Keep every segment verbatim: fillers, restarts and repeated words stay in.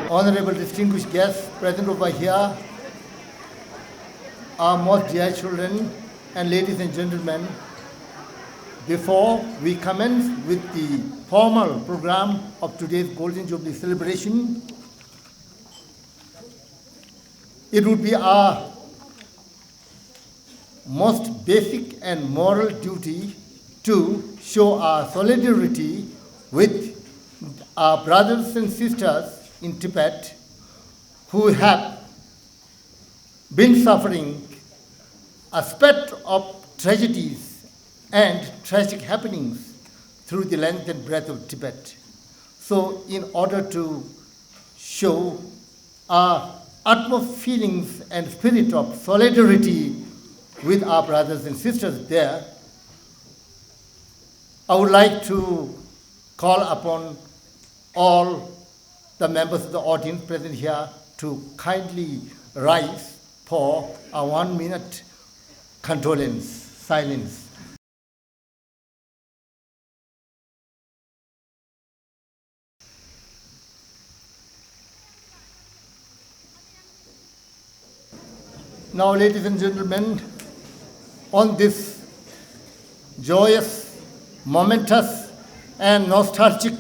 Honorable distinguished guests present over here, our most dear children and ladies and gentlemen, before we commence with the formal program of today's Golden Jubilee celebration, it would be our most basic and moral duty to show our solidarity with our brothers and sisters in Tibet who have been suffering a spate of tragedies and tragic happenings through the length and breadth of Tibet. So, in order to show our utmost feelings and spirit of solidarity with our brothers and sisters there, I would like to call upon all the members of the audience present here to kindly rise for a one minute condolence silence. Now, ladies and gentlemen, on this joyous, momentous, and nostalgic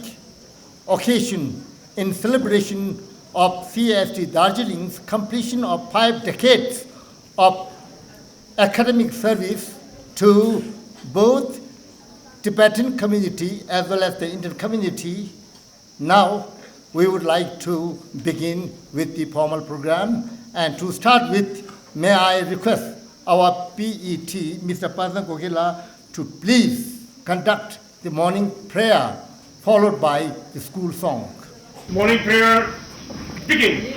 occasion in celebration of C A S T Darjeeling's completion of five decades of academic service to both Tibetan community as well as the Indian community. Now, we would like to begin with the formal program, and to start with, may I request our P E T, Mister Pazang Kokela, to please conduct the morning prayer, followed by the school song. Morning prayer, begin.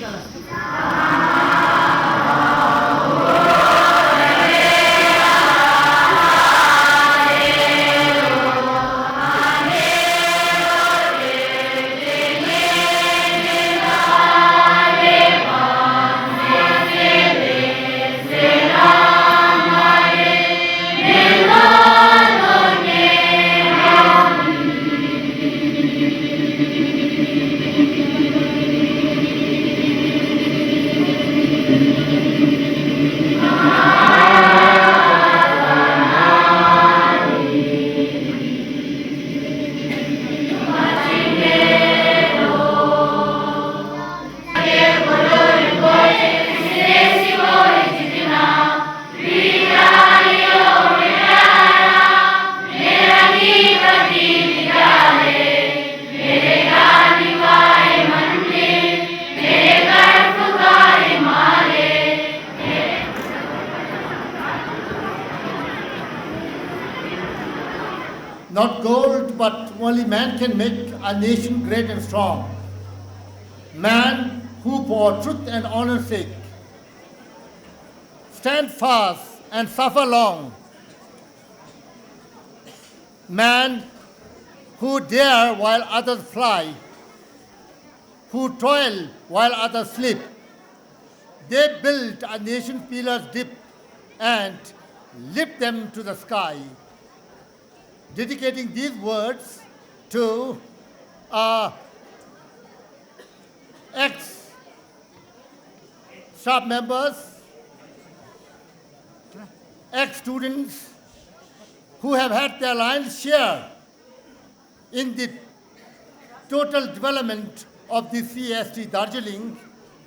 Not gold, but only man can make a nation great and strong. Man who for truth and honor's sake stand fast and suffer long. Man who dare while others fly, who toil while others sleep. They build a nation's pillars deep and lift them to the sky. Dedicating these words to our ex staff members, ex students who have had their lion's share in the total development of the C S T Darjeeling.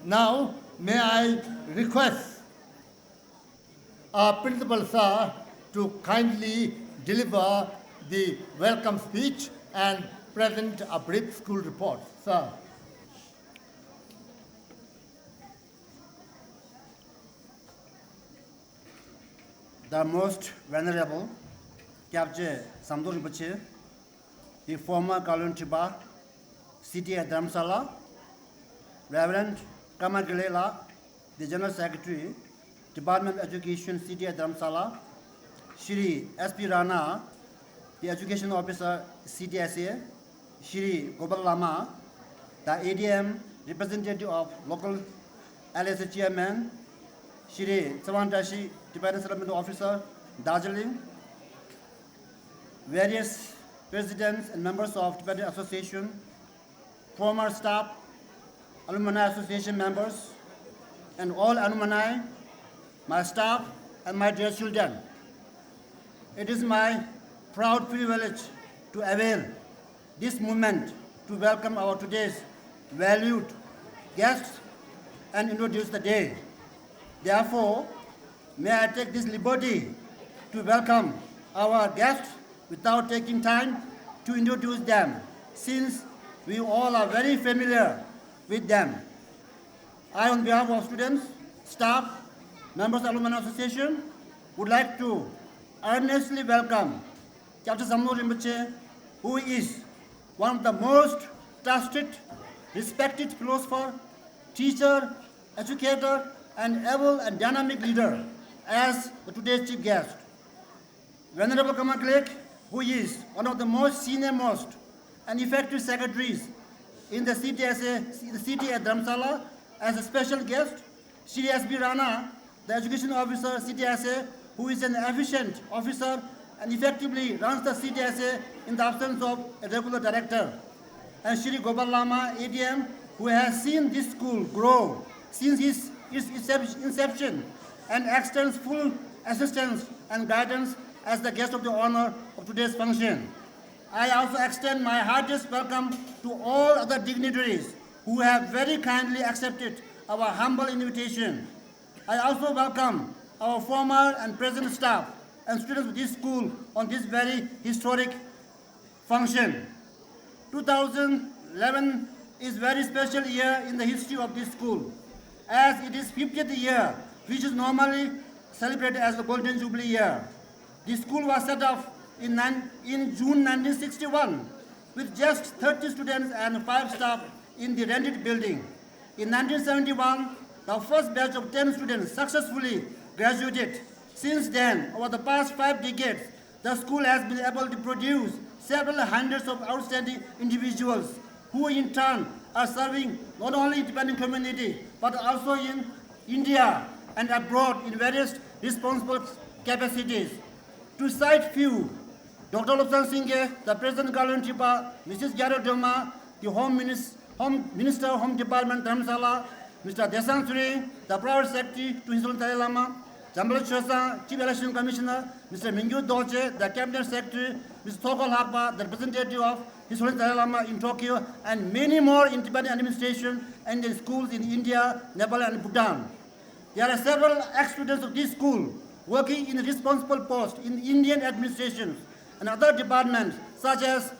Now, may I request our principal sir to kindly deliver the welcome speech and present a brief school report. Sir. The most venerable སྐྱབས་རྗེ་ཟམ་གདོང་རིན་པོ་ཆེ, the former Kalyan Tripa, C T A Dharamsala, Reverend Kama Gillela, the General Secretary, Department of Education, C T A Dharamsala, Shri S P Rana, the Education Officer, C D S A, Shri Gopal Lama, the A D M, representative of local L S A chairman, Shri Tsewang Tashi, Department Development Officer, Darjeeling, various presidents and members of Tibetan Association, former staff, Alumni Association members, and all alumni, my staff, and my dear children. It is my proud privilege to avail this moment to welcome our today's valued guests and introduce the day. Therefore, may I take this liberty to welcome our guests without taking time to introduce them, since we all are very familiar with them. I, on behalf of students, staff, members of Alumni Association, would like to earnestly welcome Doctor Zamno Rinpoche, who is one of the most trusted, respected philosopher, teacher, educator, and able and dynamic leader as the today's chief guest. Venerable Kama Gillela, who is one of the most senior most and effective secretaries in the C T S A, the C T A Dharamsala, as a special guest, Shri S B Rana, the education officer, C T S A, who is an efficient officer and effectively runs the C T S A in the absence of a regular director. And Shri Gopal Lama, A D M, who has seen this school grow since its, its incep-, inception and extends full assistance and guidance as the guest of the honor of today's function. I also extend my heartiest welcome to all other dignitaries who have very kindly accepted our humble invitation. I also welcome our former and present staff and students of this school on this very historic function. Two thousand eleven is very special year in the history of this school, as it is fiftieth year, which is normally celebrated as the Golden Jubilee year. The school was set up in nine, in June nineteen sixty-one with just thirty students and five staff in the rented building. In nineteen seventy-one, the first batch of ten students successfully graduated. Since then, over the past five decades, the school has been able to produce several hundreds of outstanding individuals who in turn are serving not only Tibetan community but also in India and abroad in various responsible capacities. To cite few, Doctor Lobsang Singye, the present Kalyan Tripa, Missus Gyallo Drangma, the Home Minis-, Home Minister, Home Department, Dharamsala, Mister Desang Tsering, the Private Secretary to His Holiness Dalai Lama, Jambyul Chosang, Chief Election Commissioner, Mister Mingyur Dorje, the Cabinet Secretary, Mister Tshogkar Lakpa, the representative of His Holiness Dalai Lama in Tokyo, and many more in Tibetan administration and in schools in India, Nepal, and Bhutan. There are several ex-students of this school working in responsible posts in Indian administrations and other departments such as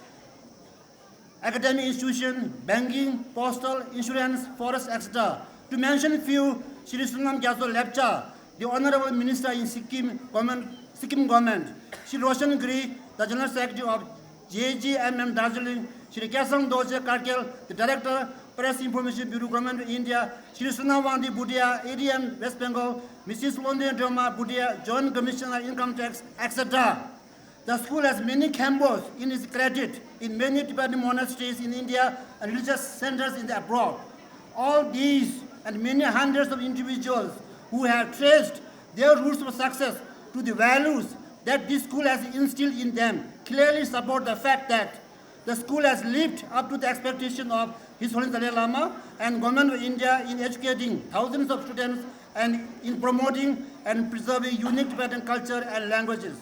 academic institution, banking, postal, insurance, forest, et cetera. To mention few, Shri Sonam Gyatso Lepcha, the Honorable Minister in Sikkim government, Sikkim government, Shri Roshan Giri, the General Secretary of J G M M Darjeeling, Shri Kyatsang Dorje Karkel, the Director, Press Information Bureau, Government of India, Shri Sonam Wangdi Bhutia, A D M West Bengal, Missus London Drangma Bhutia, Joint Commissioner Income Tax, et cetera. The school has many campus in its credit in many Tibetan monasteries in India and religious centers in the abroad. All these and many hundreds of individuals who have traced their roots of success to the values that this school has instilled in them clearly support the fact that the school has lived up to the expectation of His Holiness Dalai Lama and Government of India in educating thousands of students and in promoting and preserving unique Tibetan culture and languages.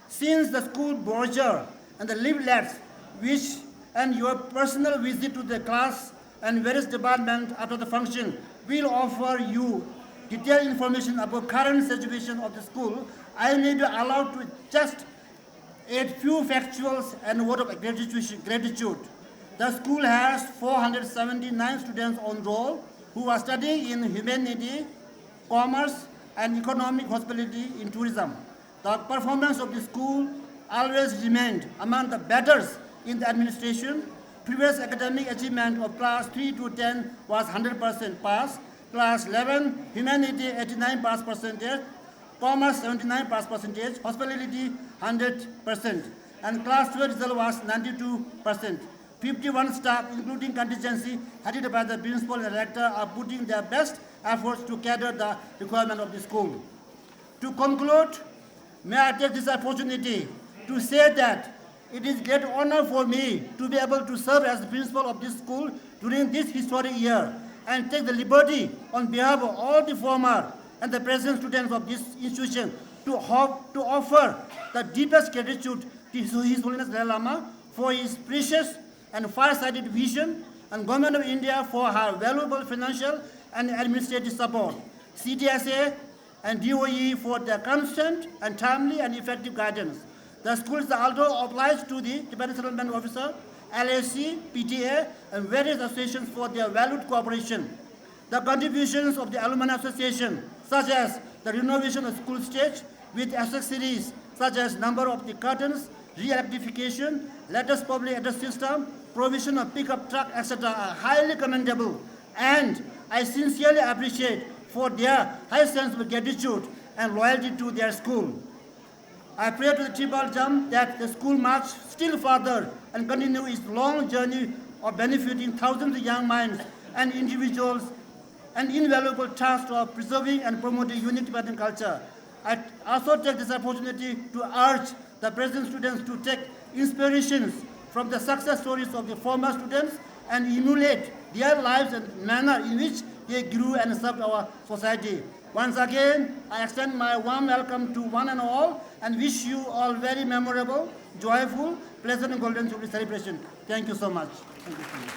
Since the school brochure and the leaflets, which and your personal visit to the class and various departments after the function will offer you detailed information about current situation of the school. I may be allowed to just add few factuals and word of gratitude. Gratitude. The school has four hundred seventy-nine students on roll who are studying in humanity, commerce, and economic, hospitality, in tourism. The performance of the school always remained among the betters in the administration. Previous academic achievement of class three to ten was hundred percent pass, class eleven humanity eighty-nine pass percentage, commerce seventy-nine pass percentage, hospitality hundred percent, and class twelve result was ninety-two percent. Fifty-one staff, including contingency, headed by the principal and rector, are putting their best efforts to cater the requirement of the school. To conclude, may I take this opportunity to say that it is great honor for me to be able to serve as the principal of this school during this historic year and take the liberty on behalf of all the former and the present students of this institution to, hope, to offer the deepest gratitude to His Holiness Dalai Lama for his precious and far-sighted vision, and Government of India for her valuable financial and administrative support, C D S A and D O E for their constant and timely and effective guidance. The school is also obliged to the Tibetan Settlement Officer, L A C, P T A, and various associations for their valued cooperation. The contributions of the Alumni Association, such as the renovation of school stage with accessories such as number of the curtains, re-electrification, latest public address system, provision of pickup truck, et cetera, are highly commendable, and I sincerely appreciate for their high sense of gratitude and loyalty to their school. I pray to the Tribal Jam that the school march still further and continue its long journey of benefiting thousands of young minds and individuals, an invaluable task of preserving and promoting unique Tibetan culture. I also take this opportunity to urge the present students to take inspirations from the success stories of the former students and emulate their lives and manner in which they grew and served our society. Once again, I extend my warm welcome to one and all and wish you all very memorable, joyful, pleasant Golden Jubilee celebration. Thank you so much. Thank you so much.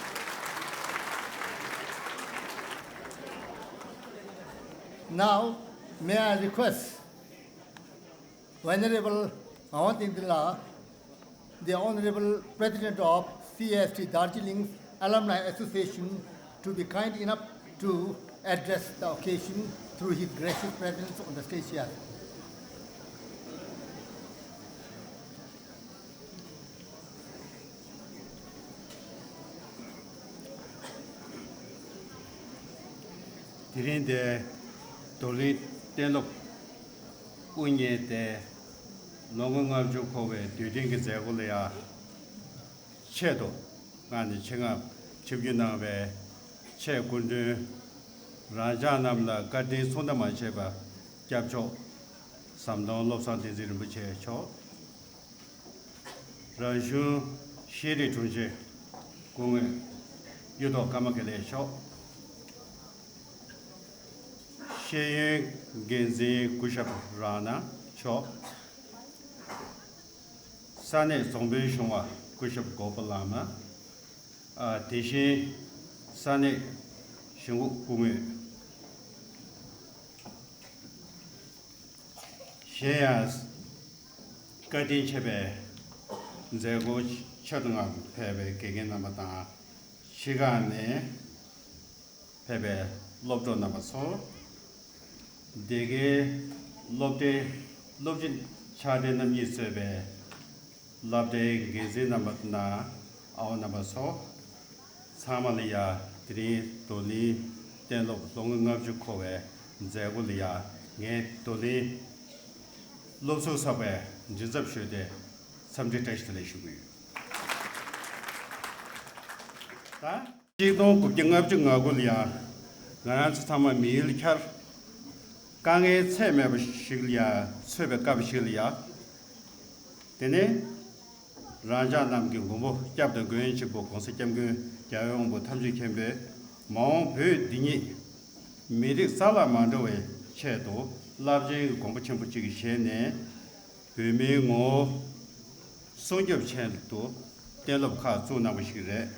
Now, may I request Venerable Ngawang Tengden Lal, the Honorable President of C S T Darjeeling Alumni Association, to be kind enough to address the occasion through his gracious presence on the stage here. དེ་རིང་འདིར་རྡོར་གླིང་གཏན་སློབ་དབུ་བརྙེས་ཏེ་ལོ་ངོ་ལྔ་བཅུ་འཁོར་བའི་དུས་སྟོན་གྱི་མཛད་སྒོ་ལ་ཡང་ཆེད་དུ་མངགས་ནས་ཆེད་མངགས་ཆིབས་བསྒྱུར་གནང་བའི་ཆེད་སྐུ་མགྲོན་རང་ཅག་རྣམས་ལ་བཀའ་དྲིན་མཚུངས་ཟླ་མ་ཆད་པར་སྐྱབས་མཆོག་ཟམ་གདོང་བློ་བཟང་བསྟན་འཛིན་རིན་པོ་ཆེ་མཆོག་རང་གཞུང་ཤེས་རིག་དྲུང་ཆེ་སྐུ་ངོ་གཡུ་ཐོག་ཀརྨ་དགེ་ལེགས་མཆོག་ཤེས་ཡོན་འགན་འཛིན་སྐུ་ཞབས་རང་སྣང་མཆོག་ས་གནས་རྫོང་དཔོན་གཞུང་བ་སྐུ་ཞབས་གོ་པོ་བླ་མ། ཨ། དེ་བཞིན་ས་གནས་གཞུང་སྐུ་ངོ། གཞན་ཡང་བཀའ་དྲིན་ཆེ་བའི་མཛད་སྒོ་ཆེད་དུ་མངགས་ཕེབས་པའི་དགེ་རྒན་རྣམ་པ་དང་། ཕྱི་ཁག་ནས་ཕེབས་པའི་སློབ་གྲོགས་རྣམ་པ་ཚོ། སྡེ་དགེའི་སློབ་གྲྭའི་སློབ་སྤྱི་ཕྱག་སྦྲེལ་རྣམ་གཉིས་གཙོས་པའི་སློབ་གྲྭའི་འགན་འཛིན་རྣམ་པ་དང་ཨ་བ་རྣམ་པ་ཚོ། ཚང་མ་ལ་ཡ་དེ་རིང་རྡོར་གླིང་གཏན་སློབ་ལོ་ངོ་ལྔ་བཅུ་འཁོར་བའི་མཛད་སྒོ་ལ་ཡ་ངས་རྡོར་གླིང་སློབ་ཟུར་ཚོགས་པའི་མགྲིན་ཚབ་ཞུས་ཏེ་འཚམས་འདྲི་བཀྲ་ཤིས་བདེ་ལེགས་ཞུ་གི་ཡོད། ད་ཆིག་སྟོང་དགུ་བརྒྱ་ལྔ་བཅུ་ང་དགུ་ལ་ཡ་ང་རང་ཚོ་ཚང་མ་མི་ཡུལ་འཁྱར། དཀའ་ངལ་ཚད་མེད་པ་ཞིག་ལ་ཡ་ཚུད་པའི་སྐབས་ཤིག་ལ་ཡ། དེ་ནས་རང་ཅག་རྣམས་ཀྱི་མགོན་པོ་སྐྱབས་དང་མགོན་གཅིག་པུ་༸གོང་ས་༸སྐྱབས་མགོན་རྒྱལ་བའི་དབང་པོ་ཐམས་ཅད་མཁྱེན་པས་མ་འོངས་བོད་འདི་ཉིད་མི་རིགས་རྩ་ལ་མ་འགྲོ་བའི་ཆེད་དུ་རླབས་ཆེན་གྱི་དགོངས་པ་ཆེན་པོ་གཅིག་གི་ཞལ་ནས་བོད་མིའི་ངོ་བོ་སྲུང་སྐྱོབ་ཆེད་དུ་གཏན་སློབ་ཁག་བཙུགས་གནང་བ་ཞིག་རེད།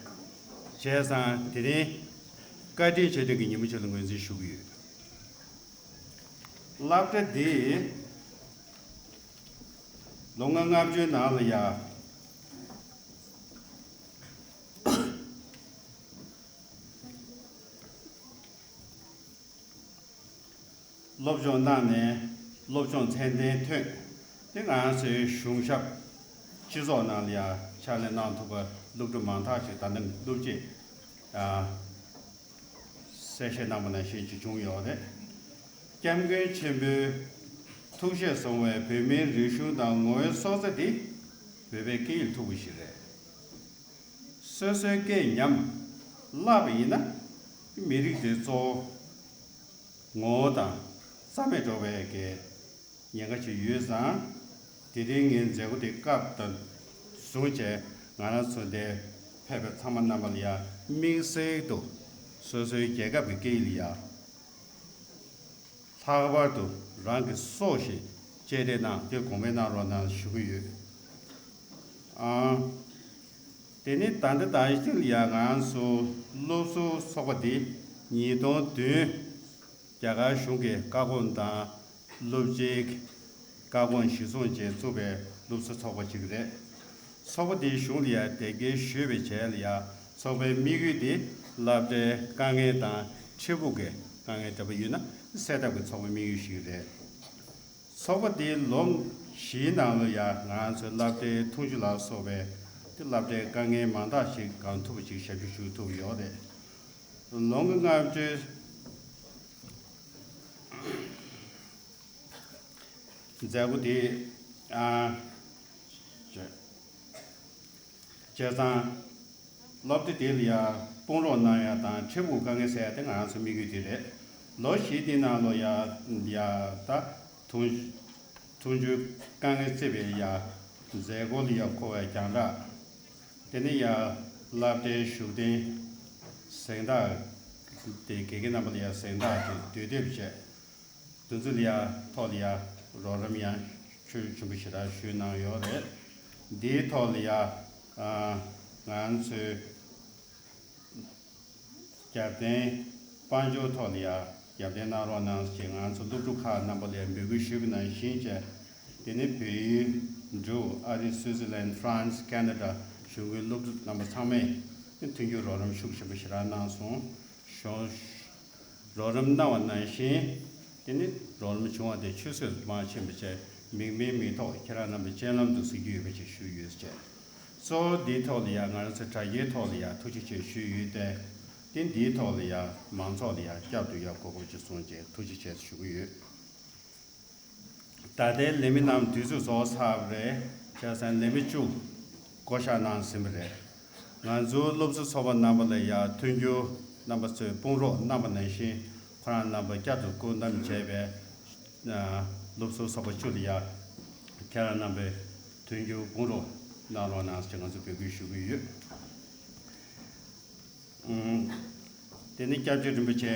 བྱས་ཙང་དེ་རིང་བཀའ་དྲིན་རྗེས་དྲན་གྱི་ཉིན་མོ་ཅིག་ལ་ངོས་འཛིན་ཞུ་གི་ཡོད། སློབ་གྲྭ་འདི་ལོ་ལྔ་ལྔ་བཅུའི་ནང་ལ་ཡ། སློབ་སྦྱོང་གནང་ནས་སློབ་སྦྱོང་ཚད་ལྡན་ཐོན། དེ་ང་ཚོའི་གཞུང་ཞབས་སྤྱི་ཚོགས་ནང་ལ་ཡང་ཕྱག་ལས་གནང་ཐུབ་པ་སློབ་ཕྲུག་མང་དག་ཅིག་ད་ལྟ་སློབ་སྤྱིས་གསལ་བཤད་གནང་པ་ནང་བཞིན་ཅིག་བྱུང་ཡོད་རེད། སྐྱབས་མགོན་ཆེན་པོའི་ཐུགས་བཞེད་བཟུང་བའི་བོད་མིའི་རིག་གཞུང་དང་ངོ་བོའི་སྲོག་རྩ་འདི་བོད་པའི་སྐད་ཡིག་ལ་ཐུག་པ་ཞིག་རེད། སོ་སོའི་སྐད་ཉམས་བརླག་པ་ཡིན་ན་མི་རིགས་དེ་གཙོ་བོ་ངོ་བོ་དང་རྩ་མེད་འགྲོ་བའི་གི་ཉེན་ཁ་ཅིག་ཡོད་ཙང་། དེ་རིང་ངའི་མཛད་སྒོ་དེ་སྐབས་དང་བཟུང་བྱས་ང་རང་ཚོ་འདིར་ཕེབས་པའི་ཚང་མ་རྣམ་པ་ལ་ཡང་དམིགས་བསལ་དུ་སོ་སོའི་རྒྱལ་ཁབ་ཀྱི་སྐད་ཡིག་ལ་ཡང་། ལྷག་པར་དུ་རང་གི་སྲོག་ཤིང་གཅེས་སྤྲས་གནང་། དེ་དགོངས་པ་གནང་རོགས་གནང་ཞུ་གི་ཡོད། ཨང་། དེ་ནི་ད་ལྟ་དང་ཤིང་ལ་ཡང་ང་ཚོ་སློབ་ཟུར་ཚོགས་པ་འདི་ཉིས་སྟོང་བདུན་རྒྱ་གར་གཞུང་གི་བཀའ་དགོངས་དང་སློབ་སྤྱིའི་བཀའ་དགོངས་གཞིར་བཟུང་བྱས་བཙུགས་པའི་སློབ་ཟུར་ཚོགས་པ་ཅིག་རེད། ཚོགས་པ་འདིའི་གཞུང་ལ་ཡང་དེབ་སྐྱེལ་ཞུས་པའི་རྗེས་ལ་ཡང་ཚོགས་པའི་དམིགས་ཡུལ་དེ་སློབ་གྲྭའི་དཀའ་ངལ་དང་འཕྲལ་ཕུགས་ཀྱི་དཀའ་ངལ་འདྲ་པོ་ཡོད་ན་སེལ་ཐབས་ཀྱི་ཚོགས་པའི་དམིགས་ཡུལ་ཞིག་རེད། ཚོགས་པ་འདིའི་ལོ་བཞིའི་ནང་ལ་ཡང་ང་ཚོའི་སློབ་གྲྭའི་འཐུང་ཆུ་ལ་སོགས་པའི་དེ་སློབ་གྲྭའི་དཀའ་ངལ་མང་དག་ཞིག་གང་ཐུབ་པ་ཞིག་ཞབས་ཞུ་ཞུ་ཐུབ་ཡོད་རེད། ལོ་ངོ་ལྔ་བཅུའི་མཛད་སྒོ་དེ། ཨ། བྱས་ཙང་། སློབ་གྲྭ་དེ་ལ་ཡ་དཔུང་རོགས་གནང་ཡ་དང་འཕྲལ་ཕུགས་དཀའ་ངལ་སེལ་ཡ་དེ་ང་རང་ཚོ་དམིགས་ཡུལ་དེ་རེད། ལོ་བཞི་དེའི་ནང་ལོ་ཡ་ཡ་ད་འཐུང་འཐུང་ཆུའི་དཀའ་ངལ་བརྩིས་པའི་ཡ་མཛད་སྒོ་ལ་ཡ་མཁོ་བའི་རྒྱང་གྲགས། དེ་ནས་ཡ་སློབ་གྲྭའི་བཞུགས་གདན་གཟེངས་རྟགས་དེ་དགེ་རྒན་རྣམ་པ་ལ་ཡ་གཟེངས་རྟགས་དེ་དུས་དེབ་བཅས། དེ་ཚོ་ལ་ཡ་ཐོག་ལ་ཡ་རོགས་རམ་ཡང་ཆོས་ཆེན་པོ་ཞེ་དྲག་ཞུས་གནང་ཡོད་རེད། འདིའི་ཐོག་ལ་ཡ་ཨ་ང་ཚོའི་རྒྱབ་རྟེན་དཔལ་འབྱོར་ཐོག་ལ་ཡ་རྒྱབ་རྟེན་གནང་རོགས་གནང་ཞེས་ང་ཚོ་སློབ་ཕྲུག་ཁག་རྣམ་པ་ལ་ཡ་འབོད་སྐུལ་ཞུས་པ་ནང་བཞིན་བྱས། དེ་ནི་བལ་ཡུལ་འབྲུག་ཨ་རི་སུའུ་ཙི་ལན་ཧྥ་རན་སི་ཁེ་ན་ཌ་གཞུང་གི་སློབ་ཕྲུག་རྣམ་པ་ཚང་མས་མཐུན་འགྱུར་རོགས་རམ་ཤུགས་ཆེན་པོ་ཞེ་དྲག་གནང་སོང་། ཞོ། རོགས་རམ་གནང་བ་ནང་བཞིན། དེ་ནི་རོགས་རམ་བྱུང་བ་དེ་ཆུད་ཟོས་སུ་མ་ཕྱིན་པ་བྱས། མིག་དམར་མིག་ཐོག་ཁྱེད་རང་རྣམ་པའི་སྤྱན་ལམ་དུ་གཟིགས་རྒྱུ་ཡོད་པ་ཞིག་ཞུས་ཡོད་ཅེས། གཙོ་བོ་འདིའི་ཐོག་ལ་ཡང་ང་རང་ཚོ་དྲ་རྒྱའི་ཐོག་ལ་ཡང་ཐུགས་རྗེ་ཆེ་ཞུས་ཡོད་དེ། དེ་འདིའི་ཐོག་ལ་ཡང་མང་ཚོགས་ལ་ཡང་བསྐྱར་དུ་ཡང་གོ་སྐབས་ཅིག་བཟུང་རྗེས་ཐུགས་རྗེ་ཆེ་ཞུ་གི་ཡོད། ད་ལྟའི་ལས་མི་རྣམས་དུས་ཚོད་རྫོགས་ཚར་བ་རེད། བྱས་ཙང་ལས་མི་བཅུ་བསྐོ་གཞག་གནང་ཟིན་པ་རེད། ང་ཚོའི་སློབ་གསོ་ཚོགས་པ་རྣམ་པ་ལ་ཡང་མཐུན་འགྱུར་རྣམ་པ་ཚོས་དཔུང་རོགས་གནང་བ་ནང་བཞིན། ཁོ་རང་རྣམ་པ་བསྐྱར་དུ་སྐུལ་འདེམས་བྱས་པའི་སློབ་གསོ་ཚོགས་པ་བཅུ་ལ་ཡང་ཁྱེད་རང་རྣམ་པས་མཐུན་འགྱུར་དཔུང་རོགས་གནང་རོགས་གནང་ཞེས་ང་ཚོས་འབོད་སྐུལ་ཞུ་གི་ཡོད། ཨུམ། དེ་ནི་སྐྱབས་རྗེ་རིན་པོ་ཆེ།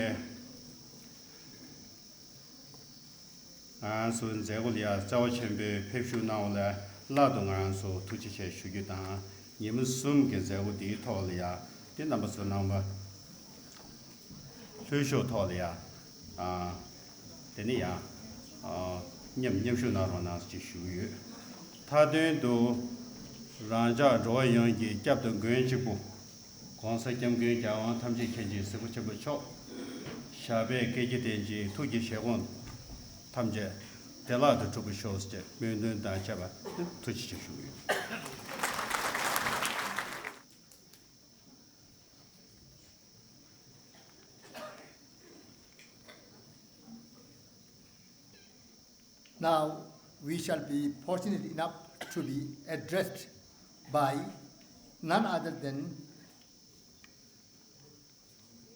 ང་ཚོའི་མཛད་སྒོ་ལ་ཡང་རྩ་བ་ཆེན་པོས་ཕེབས་ཞུགས་གནང་བ་ལ་བླ་དུ་ང་ཚོ་ཐུགས་རྗེ་ཆེ་ཞུ་རྒྱུ་དང་། ཉིན་མོ་གསུམ་གྱི་མཛད་སྒོ་འདིའི་ཐོག་ལ་ཡང་དེ་རྣམ་པ་ཚོ་རྣམ་པ་ལྷོད་ཤོག་ཐོག་ལ་ཡང་ཨ་དེ་ནི་ཡང་ཨ་མཉམ་མཉམ་ཞུགས་གནང་རོགས་གནང་ཞེས་ཞུ་གི་ཡོད། མཐའ་དོན་དུ་རང་ཅག་འགྲོ་བ་ཡོངས་ཀྱི་སྐྱབས་དང་མགོན་གཅིག་པུ། ༸གོང་ས་༸སྐྱབས་མགོན་རྒྱལ་དབང་ཐམས་ཅད་མཁྱེན་ཅིང་གཟིགས་པ་ཆེན་པོ་མཆོག །ཞབས་པད་བསྐལ་བརྒྱའི་བརྟན་ཅིང་ཐུགས་ཀྱི་བཞེད་དགོངས་ཐམས་ཅད་བདེ་བླག་ཏུ་འགྲུབ་པར་ཤོག་ཅེས་སྨོན་འདུན་དང་བཅས་པ་ཐུགས་རྗེ་ཆེ་ཞུ་གི་ཡོད། Now, we shall be fortunate enough to be addressed by none other than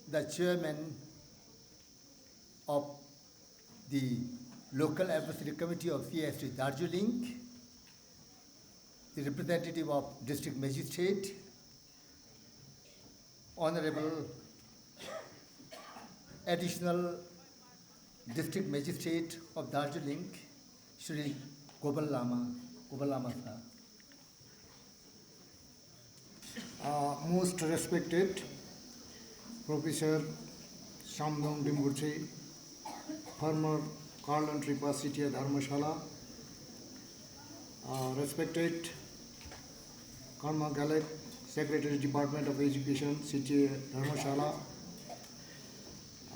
the chairman of the Local Advisory Committee of C S T Darjeeling, the representative of District Magistrate, Honorable Additional District Magistrate of Darjeeling, Shri Gopal Lama, Gopal Lama sir. Uh, most respected Professor Shamdong Rinpoche, former Karlan Tripa C T A Dharamshala, uh, respected Karma Galak, Secretary, Department of Education, C T A Dharamshala,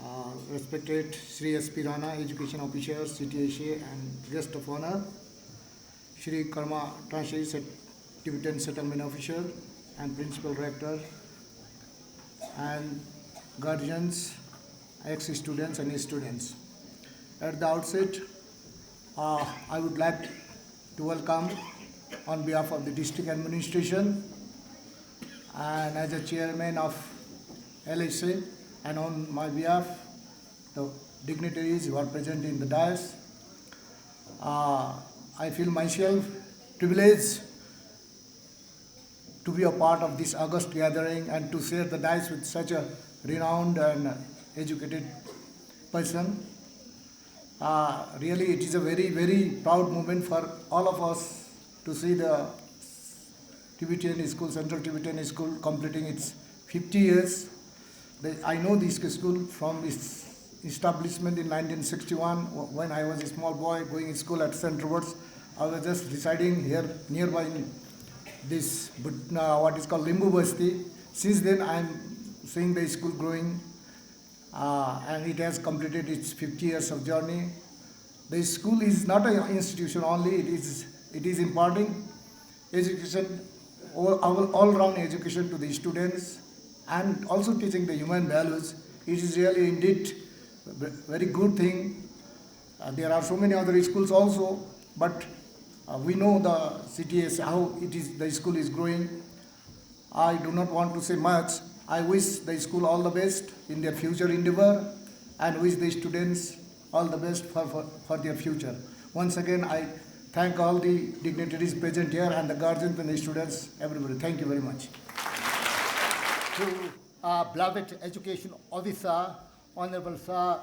uh, respected Shri S P Rana, Education Officer, C T A She, and guest of honor, Shri Karma Tashi, Set-, Tibetan Settlement Officer and Principal Rector, and guardians, ex-students and students. At the outset, uh, I would like to welcome on behalf of the district administration and as a chairman of L H C and on my behalf, the dignitaries who are present in the dais. Uh, I feel myself privileged to be a part of this august gathering and to share the dais with such a renowned and educated person. Uh, really, it is a very, very proud moment for all of us to see the Tibetan School, Central Tibetan School, completing its fifty years. The, I know this school from its establishment in nineteen sixty-one, wh-, when I was a small boy going to school at Saint Roberts. I was just residing here nearby in this, but, uh, what is called Limbu Basti. Since then, I am seeing the school growing, uh, and it has completed its fifty years of journey. The school is not an institution only, it is, it is imparting education, all, all, all-round education to the students and also teaching the human values. It is really indeed a very good thing. Uh, there are so many other schools also, but, uh, we know the C T S, how it is, the school is growing. I do not want to say much. I wish the school all the best in their future endeavor and wish the students all the best for, for, for their future. Once again, I thank all the dignitaries present here and the guardians and the students, everybody. Thank you very much. To our beloved education officer, Honorable Sir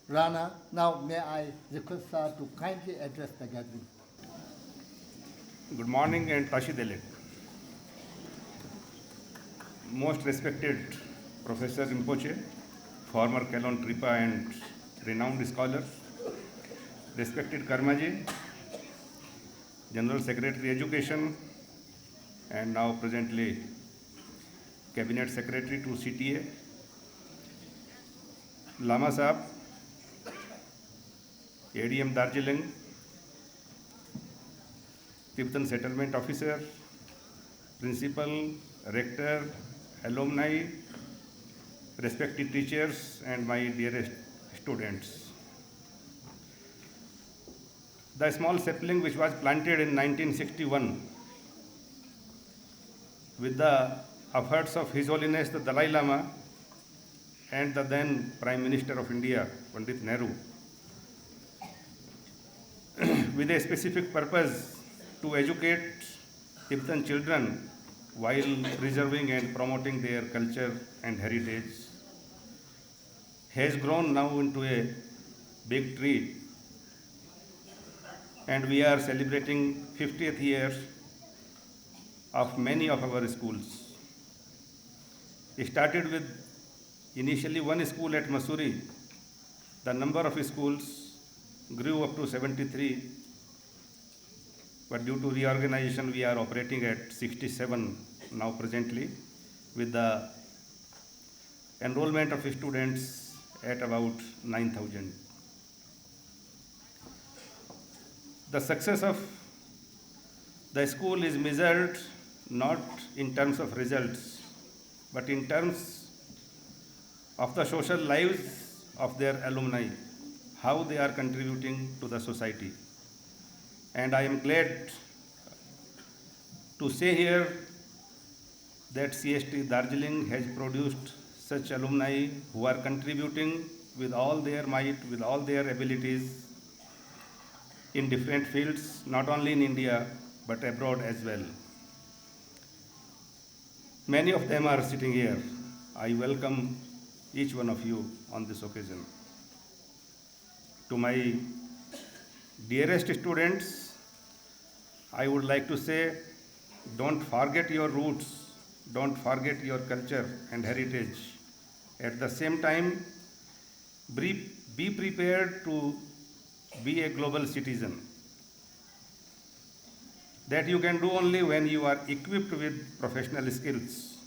Rana, now may I request Sir to kindly address the gathering. Good morning and Tashi Delek. Most respected Professor Rinpoche, former Kalon Tripa and renowned scholar, respected Karmaji, General Secretary Education, and now presently Cabinet Secretary to C T A, Lama Sahab, A D M Darjeeling, Tibetan Settlement Officer, Principal, Rector, alumni, respected teachers, and my dearest students. The small sapling which was planted in nineteen sixty-one with the efforts of His Holiness the Dalai Lama and the then Prime Minister of India, Pandit Nehru, with a specific purpose to educate Tibetan children while preserving and promoting their culture and heritage, has grown now into a big tree, and we are celebrating fiftieth year of many of our schools. It started with initially one school at Mussoorie. The number of schools grew up to seventy-three, but due to reorganization, we are operating at sixty-seven now presently, with the enrollment of students at about nine thousand. The success of the school is measured not in terms of results, but in terms of the social lives of their alumni, how they are contributing to the society. And I am glad to say here that C S T Darjeeling has produced such alumni who are contributing with all their might, with all their abilities in different fields, not only in India but abroad as well. Many of them are sitting here. I welcome each one of you on this occasion. To my dearest students, I would like to say, don't forget your roots, don't forget your culture and heritage. At the same time, be, be prepared to be a global citizen. That you can do only when you are equipped with professional skills.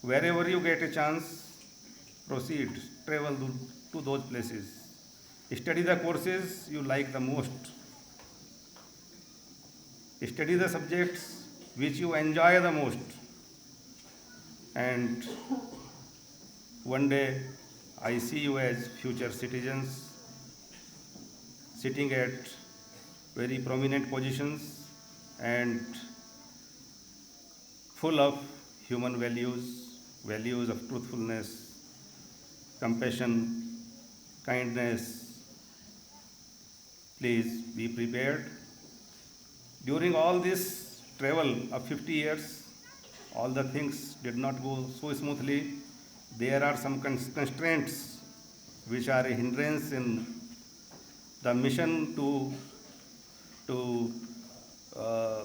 Wherever you get a chance, proceed, travel to, to those places. Study the courses you like the most. Study the subjects which you enjoy the most. And one day, I see you as future citizens sitting at very prominent positions and full of human values, values of truthfulness, compassion, kindness. Please be prepared. During all this travel of fifty years, all the things did not go so smoothly. There are some cons-, constraints which are a hindrance in the mission to, to, uh,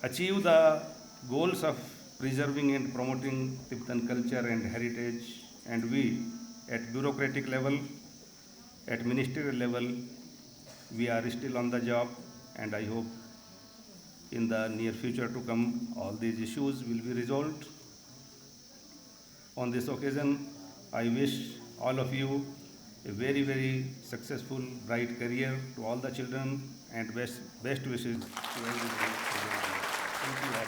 achieve the goals of preserving and promoting Tibetan culture and heritage. And we, at bureaucratic level, at ministerial level, we are still on the job, and I hope in the near future to come, all these issues will be resolved. On this occasion, I wish all of you a very, very successful, bright career to all the children and best, best wishes to everybody. Thank you all.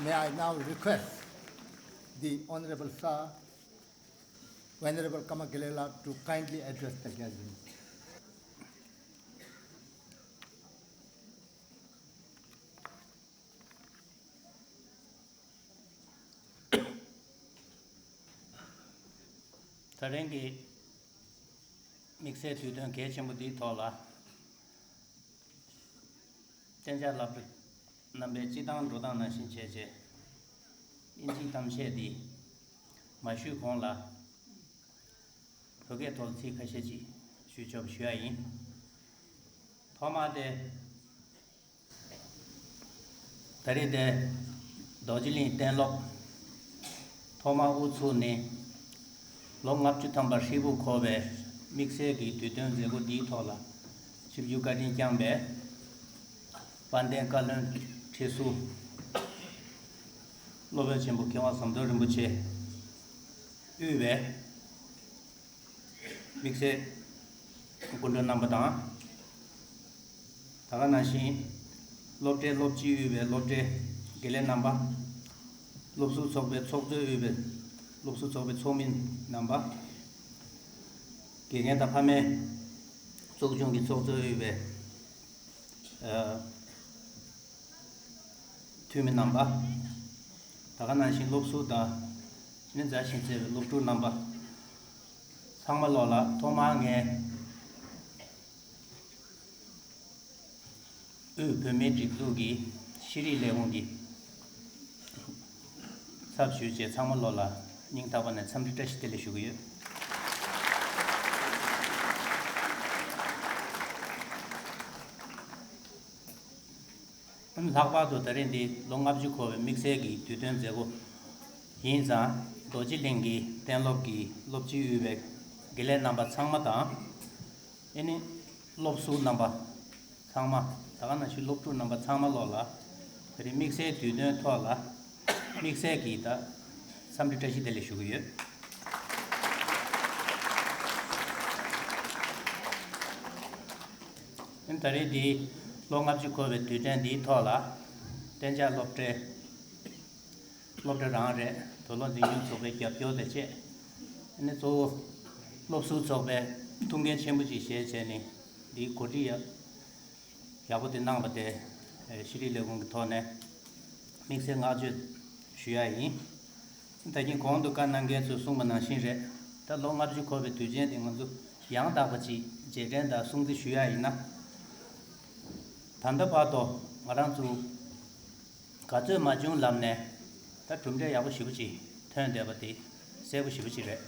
May I now request the Honorable Sir, Venerable Kama Gelala to kindly address the gathering. ད་རིང་གི་དམིགས་བསལ་དུས་སྟོན་གལ་ཆེན་པོ་འདིའི་ཐོག་ལ། གཏན་འཇགས་སློབ་ཕྲུག་རྣམ་པས་སྤྱི་བཏང་འགྲོ་སྟངས་ནང་བཞིན་བྱས་རྗེས། དབྱིན་ཇིའི་གཏམ་བཤད་འདི་མ་ཞུས་གོང་ལ། བོད་སྐད་ཐོག་ཚིག་ཁ་ཤས་ཅིག་ཞུ་ཆོག་ཞུ་ཡ་ཡིན། ཐོག་མ་དེ། ད་རེས་དེ་རྡོ་རྗེ་གླིང་གཏན་སློབ་ཐོག་མར་དབུ་ཚུགས་ནས་ལོ་ལྔ་བཅུ་ཐམ་པ་ཧྲིལ་པོ་འཁོར་བའི་དམིགས་བསལ་གྱི་དུས་སྟོན་མཛད་སྒོ་འདིའི་ཐོག་ལ་ཆིབས་བསྒྱུར་བཀའ་དྲིན་བསྐྱངས་པའི་དཔལ་ལྡན་བཀའ་བློན་ཁྲི་ཟུར་སློབ་དཔོན་ཆེན་པོ་མཁས་དབང་ཟམ་གདོང་རིན་པོ་ཆེ་དབུས་པའི་དམིགས་བསལ་སྐུ་མགྲོན་རྣམ་པ་དང་། ད་ག་ནང་བཞིན་སློབ་གྲྭའི་སློབ་སྤྱི་དབུས་པའི་སློབ་གྲྭའི་དགེ་ལས་རྣམ་པ། སློབ་ཟུར་ཚོགས་པའི་ཚོགས་གཙོས་དབུས་པའི་སློབ་ཟུར་ཚོགས་པའི་ཚོགས་མི་རྣམ་པ། དགེ་རྒན་དང་ཕ་མའི་ཚོགས་ཆུང་གི་ཚོགས་གཙོས་དབུས་པའི་འཐུས་མི་རྣམ་པ། ད་ག་ནང་བཞིན་སློབ་ཟུར་དང་ནི་མཛའ་ཞིང་བརྩེ་བའི་སློབ་ཕྲུག་རྣམ་པ། ཚང་མ་ལོག་ལ་ཐོག་མར་ངས་དབུས་བོད་མིའི་སྒྲིག་འཛུགས་ཀྱི་ཤེས་རིག་ལས་ཁུངས་ཀྱི་ཚབ་ཞུས་བྱས་ཚང་མ་ལོག་ལ་སྙིང་ཐག་པ་ནས་འཚམས་འདྲི་བཀྲ་ཤིས་བདེ་ལེགས་ཞུ་གི་ཡོད། ལྷག་པར་དུ་ད་རེས་འདི་ལོ་ལྔ་བཅུ་འཁོར་བའི་དམིགས་བསལ་གྱི་དུས་སྟོན་མཛད་སྒོ་ཡིན་ཙང་རྡོ་རྗེ་གླིང་གི་གཏན་སློབ་ཀྱི་སློབ་སྤྱི་དབུས་པའི་དགེ་ལས་རྣམ་པ་ཚང་མ་དང་། ཨེ་ནི་སློབ་ཟུར་རྣམ་པ་ཚང་མ། ད་ག་ནང་བཞིན་སློབ་ཕྲུག་རྣམ་པ་ཚང་མ་ལོག་ལ་ད་རེས་དམིགས་བསལ་དུས་སྟོན་ཐོག་ལ་དམིགས་བསལ་གྱི་ད་འཚམས་འདྲི་བཀྲ་ཤིས་བདེ་ལེགས་ཞུ་གི་ཡོད། ཨ་ནི་ད་རེས་འདི་ལོ་ལྔ་བཅུ་འཁོར་བའི་དུས་དྲན་འདིའི་ཐོག་ལ་གཏན་འཇགས་སློབ་གྲྭའི་སློབ་གྲྭ་རང་རེད། བོད་ལུགས་འཛིན་སྐྱོང་ཚོགས་པའི་རྒྱབ་སྐྱོར་དང་བཅས་ཨ་ནི་གཙོ་བོ་སློབ་ཟུར་ཚོགས་པའི་ཐུགས་འགན་ཆེན་པོ་ཅིག་བཞེས་བྱས་ནས་འདིའི་གོ་སྒྲིག་ཡག་ཡག་པོ་དེ་གནང་བ་དེ་ཤེས་རིག་ལས་ཁུངས་ཀྱི་ཐོག་ནས་དམིགས་བསལ་བསྔགས་བརྗོད་ཞུ་ཡ་ཡིན། ད་གིན་གོང་དུ་བཀའ་གནང་མཁན་ཚོས་གསུངས་པ་ནང་བཞིན་རེད། ད་ལོ་ལྔ་བཅུ་འཁོར་བའི་དུས་ཆེན་དེ་ང་ཚོ་ཡང་དག་པ་ཅིག་རྗེས་དྲན་དང་སྲུང་བརྩི་ཞུ་ཡ་ཡིན་ན། ད་ལྟ་བར་དུ་ང་རང་ཚོ་ག་ཚོད་མ་བྱུང་ལབ་ནས་ད་གྲུབ་འབྲས་ཡག་པོ་ཞེ་པོ་ཅིག་ཐོན་བསྡད་པ་དེ་གསལ་པོ་ཞེ་པོ་ཅིག་རེད།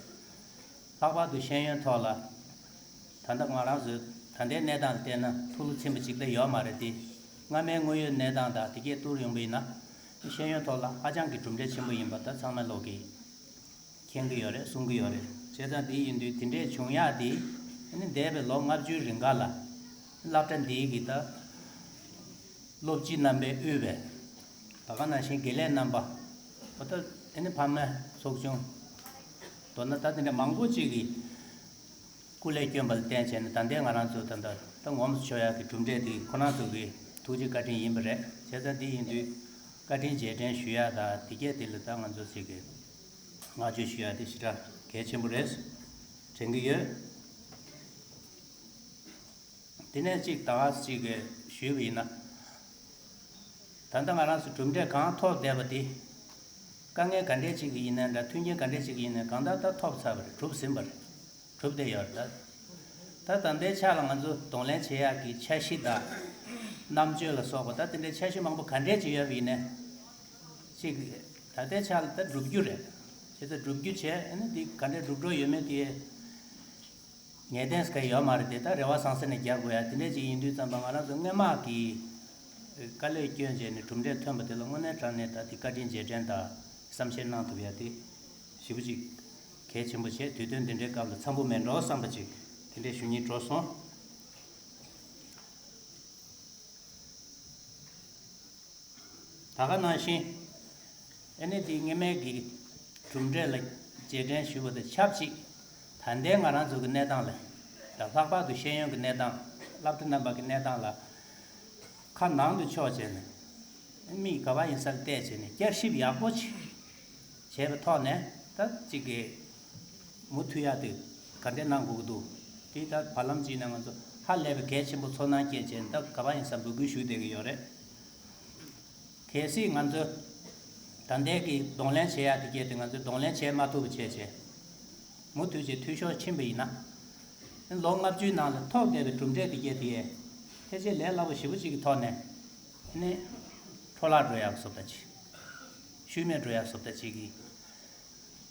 ལྷག་པར་དུ་ཤེས་ཡོན་ཐོག་ལ་ད་ལྟ་ང་རང་ཚོའི་ད་ལྟའི་གནས་སྟངས་ལ་བལྟས་ན་ཕུ་ལུ་ཚིམ་པ་ཅིག་ད་ཡོད་མ་རེད་དེ། སྔ་མའི་དངོས་ཡོད་གནས་སྟངས་དང་དེ་གས་བསྡུར་ཡོང་པ་ཡིན་ན། ཤེས་ཡོན་ཐོག་ལ་ཧ་ཅང་གི་གྲུབ་འབྲས་ཆེན་པོ་ཡིན་པ་ད་ཚང་མས་ལོག་གིས་མཁྱེན་གྱི་ཡོད་རེད། གསུང་གི་ཡོད་རེད། བྱས་ཙང་དེ་ཡིན་དུས་དེ་འདྲས་བྱུང་ཡག་དེ་ཨ་ནི་འདས་པའི་ལོ་ལྔ་བཅུའི་རིང་ག་ལ་སློབ་གྲྭ་འདིའི་གི་ད་སློབ་སྤྱི་རྣམ་པས་དབུས་པའི་ད་ག་ནང་བཞིན་དགེ་ལས་རྣམ་པ་འོ་ད་ཨ་ནི་ཕ་མ་ཚོགས་ཆུང་མདོར་ན་ད་དེ་འདྲ་མང་པོ་ཅིག་གིས་སྐུ་ལས་བསྐྱོན་པ་ལ་བརྟེན་བྱས་ནས་ད་ལྟའི་ང་རང་ཚོ་ད་ལྟ་ད་ངོམས་སུ་ཆུད་ཡག་གི་གྲུབ་འབྲས་དེ་ཁོ་རང་ཚོ་གི་ཐུགས་རྗེ་བཀའ་དྲིན་ཡིན་པ་རེད། བྱས་ཙང་འདི་ཡིན་དུས་བཀའ་དྲིན་རྗེས་དྲན་ཞུ་ཡག་དང་དེ་གས་དེ་ལ་ད་ང་ཚོ་ཞིག་གི་བསྔགས་བརྗོད་ཞུ་ཡག་དེ་ཞེ་དྲག་གལ་ཆེན་པོ་རེད་དྲན་གྱི་ཡོད། དེ་ནས་གཅིག་ད་ག་ཅིག་གི་ཞུས་པ་ཡིན་ན། ད་ལྟ་ང་རང་ཚོ་གྲུབ་འབྲས་གང་ཐོབ་བསྡད་པ་དེ། དཀའ་ངལ་ག་འདྲས་ཅིག་ཡིན་ན་འདྲ། མཐུན་རྐྱེན་ག་འདྲས་ཅིག་ཡིན་ན་གང་ལྟར་ད་ཐོབ་ཚར་བ་རེད། གྲུབ་ཟིན་པ་རེད། གྲུབ་བསྡད་ཡོད་རེད་ད། ད་ད་ལྟའི་ཆ་ལ་ང་ཚོ་གདོང་ལེན་བྱེད་ཡག་གི་འཆར་གཞི་དང་། རྣམ་དཔྱོད་ལ་སོགས་པ་ད་དེ་འདྲའི་འཆར་གཞི་མང་པོ་ག་འདྲས་ཅིག་ཡོད་པ་ཡིན་ན། ཅིག་ད་ལྟའི་ཆ་ལ་ད་འགྲུབ་རྒྱུ་རེད། བྱས་ཙང་འགྲུབ་རྒྱུ་བྱས་ཨ་ནི་འདི་ག་འདྲས་འགྲུབ་འགྲོ་ཡོད་མེད་དེ། ངེས་གཏན་ཟེར་མཁན་ཡོད་མ་རེད་དེ། ད་རེ་བ་བཟང་ས་ནས་རྒྱག་དགོས་ཡ་དེ་འདྲས་ཅིག་ཡིན་དུས་ཙམ་པ་ང་རང་ཚོ་སྔོན་མ་གི་དཀའ་ལས་བསྐྱོན་བྱས་ནས་གྲུབ་འབྲས་ཐོན་པ་དེ་ལ་དངོས་གནས་དྲང་གནས་ད་དེ་བཀའ་དྲིན་རྗེས་དྲན་དང་བསམ་ཤེས་གནང་ཐུབ་ཡ་དེ་ཞེ་པོ་ཅིག་གལ་ཆེན་པོ་བྱས། དུས་སྟོན་འདི་འདྲའི་སྐབས་ལ་འཚམ་པོ་མེད་འགྲོ་བསམ་པ་ཅིག་དེ་འདྲས་ཞུ་སྙིང་བྲོ་སོང་། ད་ག་ནང་བཞིན། ཨ་ནི་དེ་སྔོན་མའི་གི་གྲུབ་འབྲས་ལ་རྗེས་དྲན་ཞུ་བ་དང་ཆབས་ཅིག་ད་ལྟའི་ང་རང་ཚོ་གི་གནས་སྟངས་ལ། ད་ལྷག་པར་དུ་ཤེས་ཡོན་གྱི་གནས་སྟངས། སློབ་གྲྭ་རྣམ་པ་གི་གནས་སྟངས་ལ་ཁ་ནང་དུ་ཕྱོགས་བྱས་ནས། མིག་ག་པར་ཡིན་ས་ལ་བལྟས་བྱས་ནས་བསྐྱར་ཞིབ་ཡག་པོ་ཅིག་བྱས་པའི་ཐོག་ནས་ད་ཅིག་གི་མུ་མཐུད་ཡག་དེ་ག་འདྲས་གནང་དགོས་ཀྱི་འདུག་དེ་ད་བར་ལམ་ཅིག་ནས་ང་ཚོ་ཧ་ལས་པའི་གལ་ཆེན་པོ་ཚོར་སྣང་སྐྱེས་བྱས་ནས་ད་ག་པར་ཡིན་ས་འབོད་སྐུལ་ཞུ་བསྡད་ཀྱི་ཡོད་རེད། གལ་སྲིད་ང་ཚོ་ད་ལྟའི་གི་གདོང་ལེན་བྱེད་ཡག་དེ་གས་དེ་ང་ཚོས་གདོང་ལེན་བྱེད་མ་ཐུབ་པ་བྱས་བྱས། མུ་མཐུད་བྱས་འཐུས་ཤོར་ཕྱིན་པ་ཡིན་ན། ལོ་ལྔ་བཅུའི་ནང་ལ་ཐོབ་བསྡད་པའི་གྲུབ་འབྲས་དེ་གས་དེ་ཡས་ཕལ་ཆེར་ལས་སླ་པོ་ཞེ་པོ་ཅིག་གི་ཐོག་ནས་ནི་འཕྲོ་བརླག་འགྲོ་ཡག་བཟོ་ལྟ་ཅིག་ཤུལ་མེད་འགྲོ་ཡག་བཟོ་ལྟ་ཅིག་གི་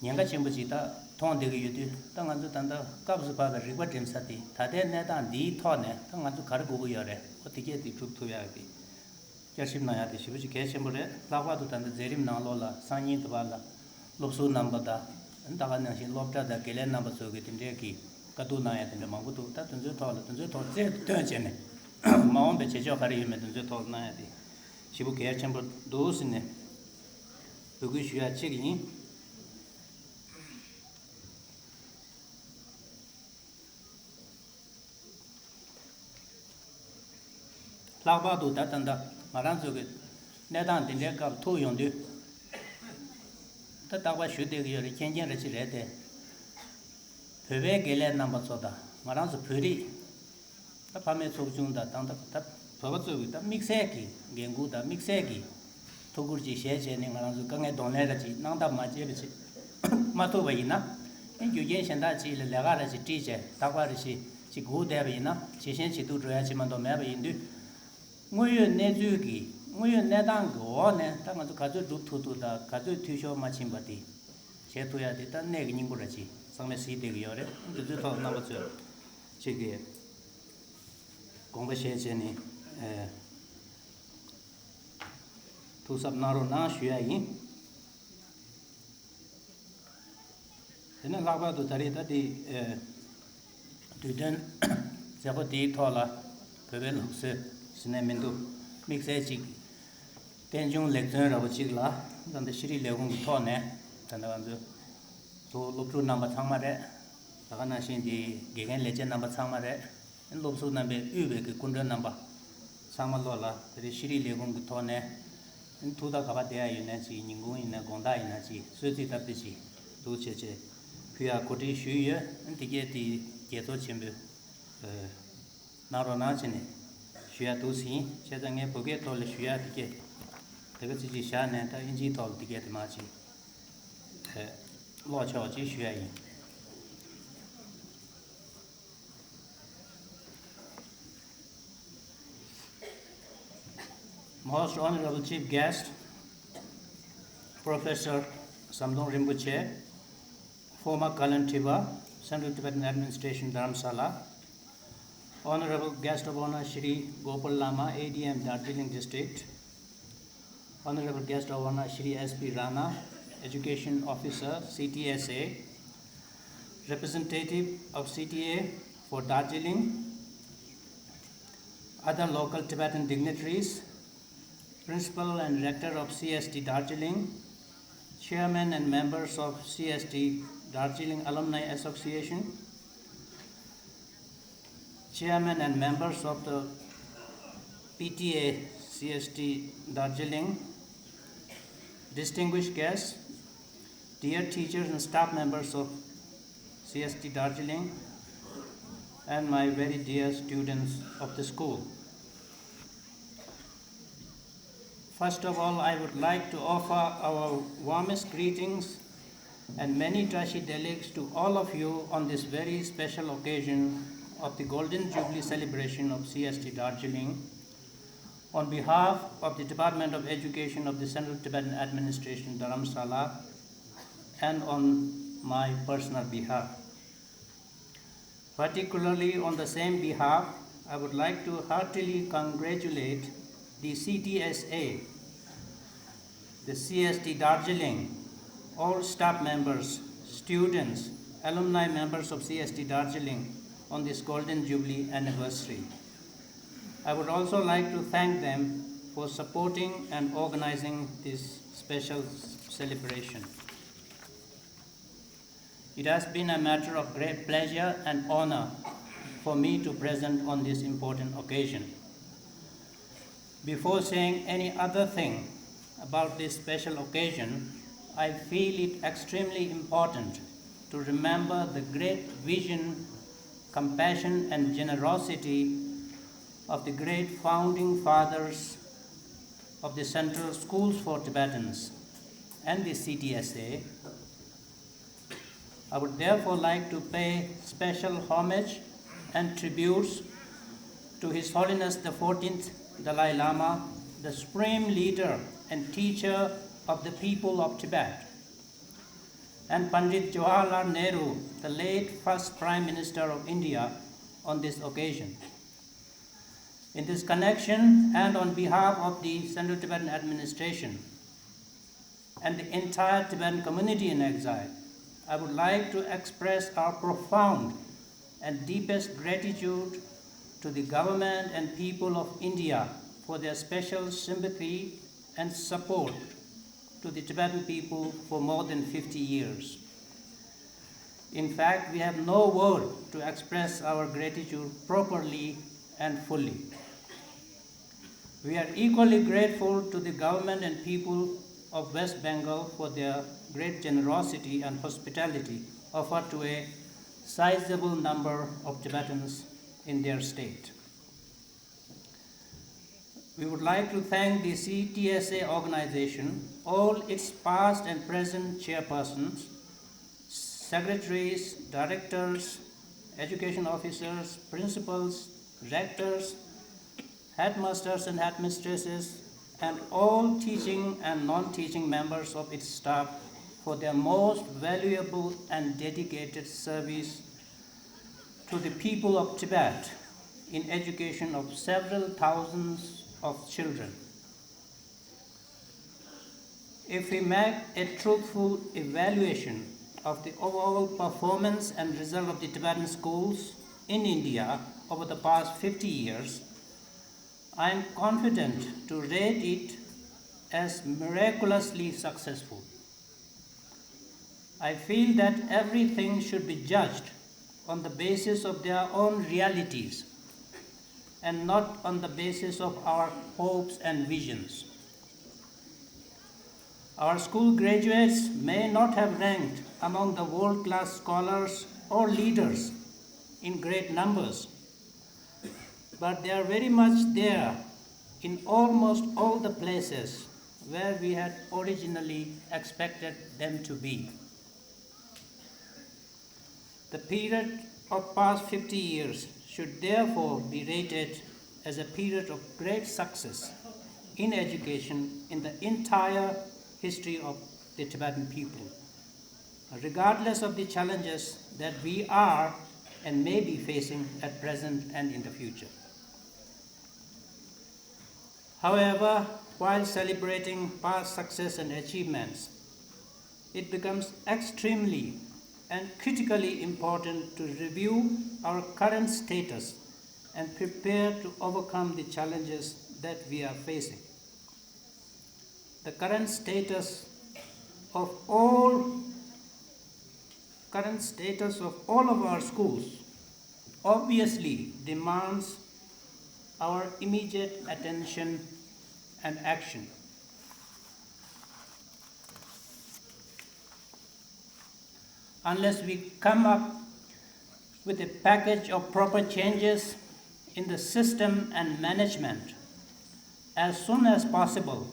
ཉེན་ཁ་ཆེན་པོ་ཅིག་ད་མཐོང་བསྡད་ཀྱི་ཡོད་དུས། ད་ང་ཚོ་ད་ལྟ་སྐབས་སུ་བབས་པའི་རིག་པ་འགྲིམ་ས་དེ་ད་ལྟའི་གནས་སྟངས་འདིའི་ཐོག་ནས་ད་ང་ཚོ་ག་རེ་དགོས་ཀྱི་ཡོད་རེད། འོ་དེ་གས་དེ་སྒྲུབ་ཐུབ་ཡག་གི་བསྐྱར་ཞིབ་གནང་ཡག་དེ་ཞེ་པོ་ཅིག་གལ་ཆེན་པོ་རེད། ལྷག་པར་དུ་ད་ལྟ་མཛད་རིམ་ནང་ལོགས་ལ་སང་ཉིན་དུ་བར་ལ་སློབ་ཟུར་རྣམ་པ་དང་། ད་ག་ནང་བཞིན་སློབ་གྲྭ་དང་དགེ་ལས་རྣམ་པ་ཚོ་གི་དེ་འདྲའི་གི་བཀའ་བསྡུར་གནང་ཡག་དེ་འདྲ་མང་པོ་འདུག་ད་དེ་ཚོའི་ཐོག་ལ་དེ་ཚོའི་ཐོག་རྩལ་དུ་བཏོན་བྱས་ནས་མ་འོངས་པའི་བྱེད་ཕྱོགས་ག་རེ་ཡོད་མེད་དེ་ཚོའི་ཐོག་ལ་གནང་ཡག་དེ་ཞེ་པོ་གལ་ཆེན་པོ་འདུག་ཟེར་ནས་འབོད་སྐུལ་ཞུ་ཡག་གཅིག་ཡིན། ལྷག་པར་དུ་ད་ལྟ་ད་ང་རང་ཚོ་གི་གནས་སྟངས་འདི་འདྲའི་སྐབས་ཐུག་ཡོང་དུས། ད་རྟག་པར་ཞུ་བསྡད་ཀྱི་ཡོད་རེད། མཁྱེན་མཁྱེན་རེ་ཅིག་རེད་དེ། བོད་པའི་དགེ་ལས་རྣམ་པ་ཚོ་དང་ང་རང་ཚོ་བོད་རིགས། ད་ཕ་མའི་ཚོགས་ཆུང་དང་ད་ལྟ་ད་བོད་པ་ཚོ་གི་ད་དམིགས་བསལ་གྱི་འགན་འཁུར་དང་དམིགས་བསལ་གྱི་ཐུགས་ཁུར་ཅིག་བཞེས་བྱས་ནས་ང་རང་ཚོ་དཀའ་ངལ་གདོང་ལེན་ར་ཅིག་གནང་ཐབས་མ་བྱས་པ་ཅིག་མ་ཐུབ་པ་ཡིན་ན། ཨེ་རྒྱུ་རྐྱེན་གཞན་དག་ཅིག་ལ་ལས་ཀ་ར་ཅིག་བཀྲིས་བྱས་རྟག་པར་རེ་ཞིག་ཅིག་སྒུག་བསྡད་པ་ཡིན་ན་ཇེ་ཞན་ཇེ་སྡུག་འགྲོ་ཡ་ཅིག་མ་གཏོགས་མེད་པ་ཡིན་དུས། དངོས་ཡོད་གནས་ཚུལ་གྱི་དངོས་ཡོད་གནས་སྟངས་ཀྱི་འོག་ནས་ད་ང་ཚོ་ག་ཚོད་སྒྲུབ་ཐུབ་ཐུབ་དང་ག་ཚོད་འཐུས་ཤོར་མ་ཕྱིན་པ་དེ་བྱེད་ཐུབ་ཡ་དེ་ད་གནད་ཀྱི་སྙིང་པོ་ར་ཅིག་ཚང་མས་གཟིགས་བསྡད་ཀྱི་ཡོད་རེད། འདི་ཚོའི་ཐོག་རྣམ་པ་ཚོས་ཅིག་གི་དགོངས་པ་བཞེས་བྱས་ནས་ཨེ་ཐུགས་གཟབ་གནང་རོགས་གནང་ཞུ་ཡ་ཡིན། དེ་ནས་ལྷག་པར་དུ་ད་རེས་ད་དེ་ཨེ་དུས་སྟོན་མཛད་སྒོ་དེའི་ཐོག་ལ་བོད་པའི་ལུགས་སྲོལ་ཟེར་ནས་མི་འདུག་དམིགས་བསལ་ཅིག་རྟེན་འབྱུང་ལེགས་བརྩོན་འདྲ་བོ་ཅིག་ལ་ད་ལྟ་ཤེས་རིག་ལས་ཁུངས་ཀྱི་ཐོག་ནས་ད་ལྟ་ང་ཚོའི་གཙོ་བོ་སློབ་ཕྲུག་རྣམ་པ་ཚང་མ་རེད། ད་ག་ནང་བཞིན་དེ་དགེ་རྒན་ལས་བྱེད་རྣམ་པ་ཚང་མ་རེད། སློབ་ཟུར་རྣམ་པས་དབུས་པའི་གི་སྐུ་མགྲོན་རྣམ་པ་ཚང་མ་ལོག་ལ་ད་རེས་ཤེས་རིག་ལས་ཁུངས་ཀྱི་ཐོག་ནས་ཐུགས་ཐག་ག་པར་བསྡད་ཡ་ཡོད་ན་ཅིག་ཉིན་གུང་ཡིན་ན་དགོང་དག་ཡིན་ན་ཅིག་གསོལ་ཚིགས་བཏབ་སྟེ་ཅིག་འདུག་བྱས་བྱས་ཕུལ་ཡ་གོ་སྒྲིག་ཞུས་ཡོད། དེ་གས་དེ་དགྱེས་ཚོར་ཆེན་པོས་གནང་རོགས་གནང་བྱས་ནས་ཞུ་ཡ་འདུག་ཟིན། བྱས་ཙང་ངས་བོད་སྐད་ཐོག་ལ་ཞུ་ཡ་དེ་གས་དེ་ག་ཚིག་ཅིག་བཞག་ནས་ད་ཨིན་ཇིའི་ཐོག་ལ་དེ་གས་དེ་མ་ཅིག་ཀློག་ཆོག་ཅིག་ཞུ་ཡ་ཡིན། Most Honorable Chief Guest, Professor Samdong Rinpoche, former Kalantriba, Central Tibetan Administration, Dharamsala, Honorable Guest of Honor Shri Gopal Lama, A D M, Darjeeling District, Honorable Guest of Honor Shri S P Rana, Education Officer, C T S A, representative of C T A for Darjeeling, other local Tibetan dignitaries, Principal and Rector of C S T Darjeeling, Chairman and members of C S T Darjeeling Alumni Association, Chairman and members of the P T A C S T Darjeeling, distinguished guests, dear teachers and staff members of C S T Darjeeling, and my very dear students of the school. First of all, I would like to offer our warmest greetings and many Tashi Deliks to all of you on this very special occasion of the Golden Jubilee celebration of C S T Darjeeling, on behalf of the Department of Education of the Central Tibetan Administration, Dharamsala, and on my personal behalf. Particularly on the same behalf, I would like to heartily congratulate the C T S A, the C S T Darjeeling, all staff members, students, alumni members of C S T Darjeeling on this Golden Jubilee anniversary. I would also like to thank them for supporting and organizing this special celebration. It has been a matter of great pleasure and honor for me to present on this important occasion. Before saying any other thing about this special occasion, I feel it extremely important to remember the great vision, compassion, and generosity of the great founding fathers of the Central Schools for Tibetans and the C T S A. I would therefore like to pay special homage and tributes to His Holiness the fourteenth Dalai Lama, the supreme leader and teacher of the people of Tibet, and Pandit Jawaharlal Nehru, the late first Prime Minister of India, on this occasion. In this connection, and on behalf of the Central Tibetan Administration and the entire Tibetan community in exile, I would like to express our profound and deepest gratitude to the government and people of India for their special sympathy and support to the Tibetan people for more than fifty years. In fact, we have no word to express our gratitude properly and fully. We are equally grateful to the government and people of West Bengal for their great generosity and hospitality offered to a sizable number of Tibetans in their state. We would like to thank the C T S A organization, all its past and present chairpersons, secretaries, directors, education officers, principals, rectors, headmasters and headmistresses, and all teaching and non-teaching members of its staff for their most valuable and dedicated service to the people of Tibet in education of several thousands of children. If we make a truthful evaluation of the overall performance and result of the Tibetan schools in India over the past fifty years, I am confident to rate it as miraculously successful. I feel that everything should be judged on the basis of their own realities and not on the basis of our hopes and visions. Our school graduates may not have ranked among the world class scholars or leaders in great numbers, but they are very much there in almost all the places where we had originally expected them to be. The period of past fifty years should therefore be rated as a period of great success in education in the entire history of the Tibetan people, regardless of the challenges that we are and may be facing at present and in the future. However, While celebrating past success and achievements, it becomes extremely and critically important to review our current status and prepare to overcome the challenges that we are facing. The current status of all current status of all of our schools obviously demands our immediate attention and action. Unless we come up with a package of proper changes in the system and management as soon as possible,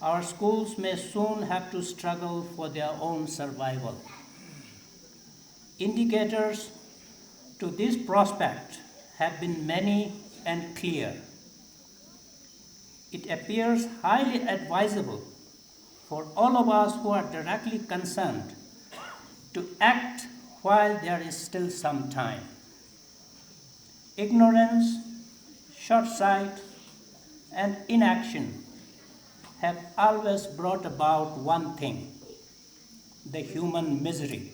our schools may soon have to struggle for their own survival. Indicators to this prospect have been many and clear. It appears highly advisable for all of us who are directly concerned to act while there is still some time. Ignorance, short sight, and inaction have always brought about one thing: the human misery.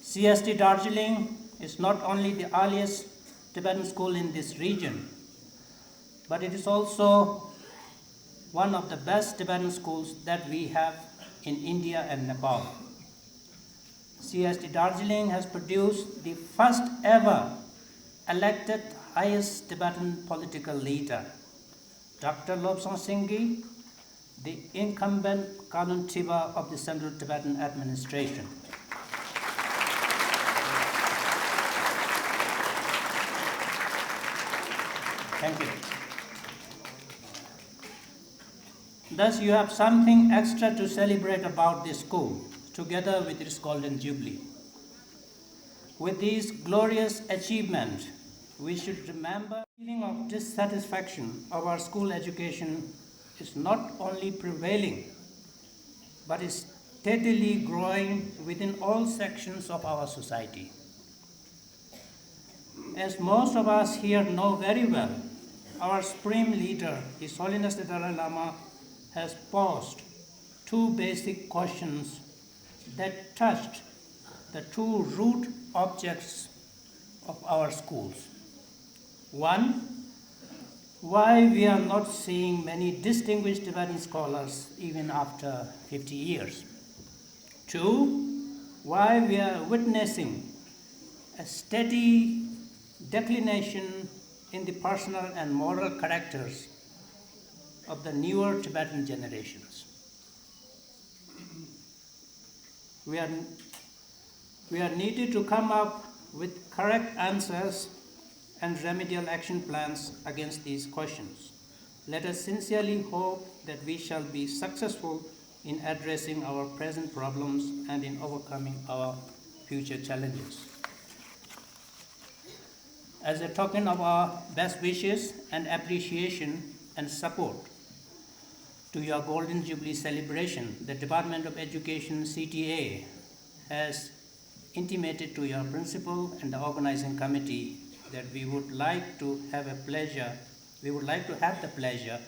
C S T Darjeeling is not only the earliest Tibetan school in this region, but it is also one of the best Tibetan schools that we have in India and Nepal. C S T Darjeeling has produced the first ever elected highest Tibetan political leader, Doctor Lobsang Singye, the incumbent Kalun Triba of the Central Tibetan Administration. Thank you. Thus, you have something extra to celebrate about this school, together with its Golden Jubilee. With these glorious achievements, we should remember the feeling of dissatisfaction of our school education is not only prevailing, but is steadily growing within all sections of our society. As most of us here know very well, our Supreme Leader, His Holiness the Dalai Lama, has posed two basic questions that touched the two root objects of our schools. One, why we are not seeing many distinguished Tibetan scholars even after fifty years. Two, why we are witnessing a steady declination in the personal and moral characters of the newer Tibetan generations. We are, we are needed to come up with correct answers and remedial action plans against these questions. Let us sincerely hope that we shall be successful in addressing our present problems and in overcoming our future challenges. As a token of our best wishes and appreciation and support to your Golden Jubilee celebration, the Department of Education, C T A, has intimated to your principal and the organizing committee that we would like to have a pleasure, we would like to have the pleasure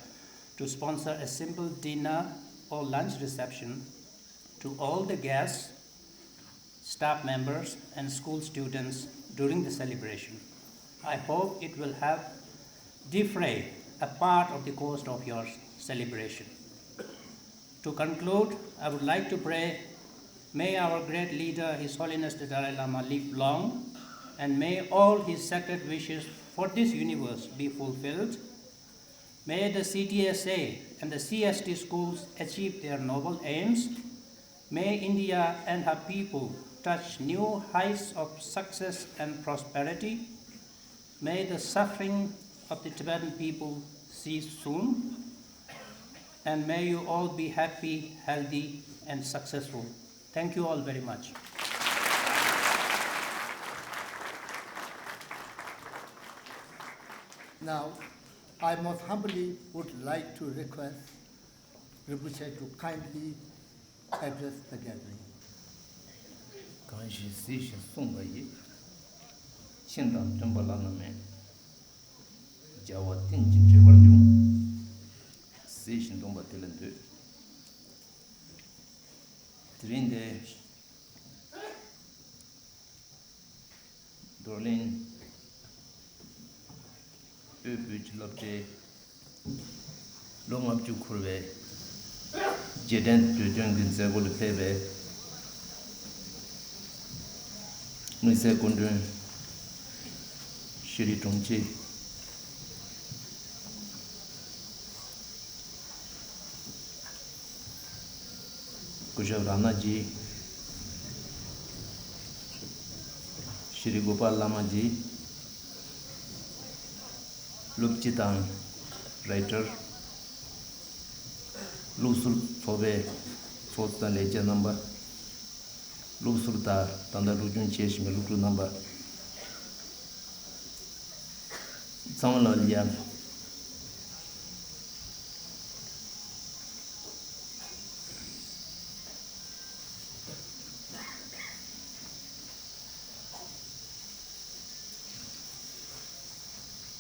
to sponsor a simple dinner or lunch reception to all the guests, staff members, and school students during the celebration. I hope it will help defray a part of the cost of your celebration. To conclude, I would like to pray, may our great leader, His Holiness the Dalai Lama, live long, and may all his sacred wishes for this universe be fulfilled. May the C T S A and the C S T schools achieve their noble aims. May India and her people touch new heights of success and prosperity. May the suffering of the Tibetan people cease soon. And may you all be happy, healthy, and successful. Thank you all very much. Now, I most humbly would like to request Rinpoche to kindly address the gathering. གང་ཞིག་གཟིགས་ཤིང་གསུངས་པ་ཡི། ཤིང་དང་སྟོན་པ་བླ་ན་མེད། བྱ་བ་རྟེན་ཅིང་འབྲེལ་བར་འབྱུང་། ཟས་ཤིང་སྡོམ་པ་དེ་ལ་འདུད། དེ་རིང་འདིར་རྡོར་གླིང་དབུས་བོད་ཀྱི་སློབ་གྲྭའི་ལོ་ལྔ་བཅུ་འཁོར་བའི་རྗེས་དྲན་དུས་སྟོན་གྱི་མཛད་སྒོ་ལ་ཕེབས་པའི་དམིགས་བསལ་སྐུ་མགྲོན་ཤེས་རིག་དྲུང་ཆེ། སྐུ་ཞབས་རཏྣ་རྗེ། ཤྲི་གོ་པཱལ་བླ་མ་རྗེ། སློབ་སྤྱི་དང་རའི་ཊར། སློབ་ཟུར་ཚོགས་པའི་ཚོགས་གཙོ་དང་ལས་བྱེད་རྣམ་པ། སློབ་ཟུར་དང་ད་ལྟ་སློབ་སྦྱོང་བྱེད་བཞིན་པའི་སློབ་ཕྲུག་རྣམ་པ་ཚང་མ་ལ་ཡང་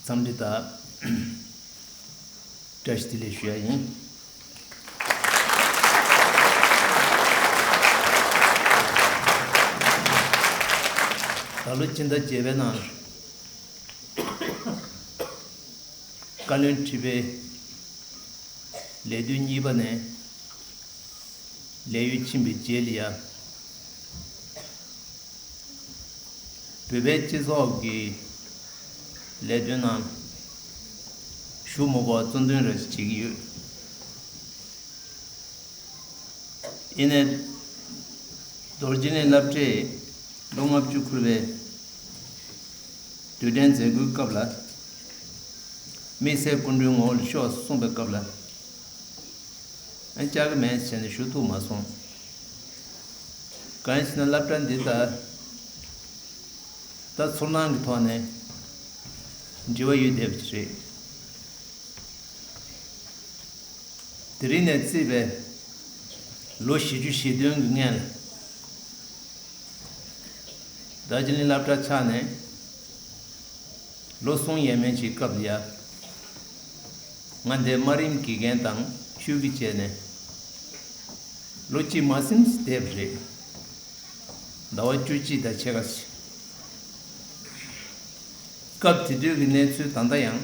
འཚམས་འདྲི་དང་བཀྲ་ཤིས་བདེ་ལེགས་ཞུ་ཡ་ཡིན། ད་ལོ་སྤྱི་ཟླ་བརྒྱད་པའི་ནང་བཀའ་བློན་ཁྲི་པའི་ལས་དུས་གཉིས་པ་ནས་ལས་ཡུན་ཕྱིན་པའི་རྗེས་ལ་ཡ། བོད་པའི་སྤྱི་ཚོགས་ཀྱི་ལས་དོན་ནང་ཞུགས་མ་དགོས་པར་གཙོ་འདོན་རེ་བྱེད་ཀྱི་ཡོད། ཡིན་ནའི་རྡོ་རྗེ་གླིང་སློབ་གྲྭའི་ལོ་ལྔ་བཅུ་འཁོར་བའི་དུས་དྲན་མཛད་སྒོའི་སྐབས་ལ་དམིགས་བསལ་སྐུ་མགྲོན་ངོ་བོ་ལ་ཤོག་གསུངས་པའི་སྐབས་ལ། ཨ་བཅར་གི་མེད་ཟེར་ནས་ཞུ་ཐུབ་མ་སོང་། གང་ཡིན་ཟེར་ན་སློབ་གྲྭ་འདི་དང་ད་ཚོར་སྣང་གི་ཐོག་ནས་འབྲེལ་བ་ཡོད་བསྡད་པ་ཅིག་རེད། དེ་རིང་ནས་བརྩིས་པའི་ལོ་བཞི་བཅུ་ཞེ་བདུན་གྱི་སྔོན་ལ་རྡོ་རྗེ་གླིང་སློབ་གྲྭ་ཆགས་ནས། ལོ་གསུམ་ཡས་མས་ཀྱི་སྐབས་ལ་ཡ། ང་འདིར་དམའ་རིམ་དགེ་རྒན་དང་ཆོས་དགེ་བྱས་ནས་ལོ་གཅིག་མ་ཟིན་ཙམ་བསྡད་པ་རེད། ཟླ་བ་བཅུ་གཅིག་དང་ཕྱེད་ཀ་ཞིག་སྐབས་དེ་དུས་ཀྱི་གནས་ཚུལ་ད་ལྟ་ཡང་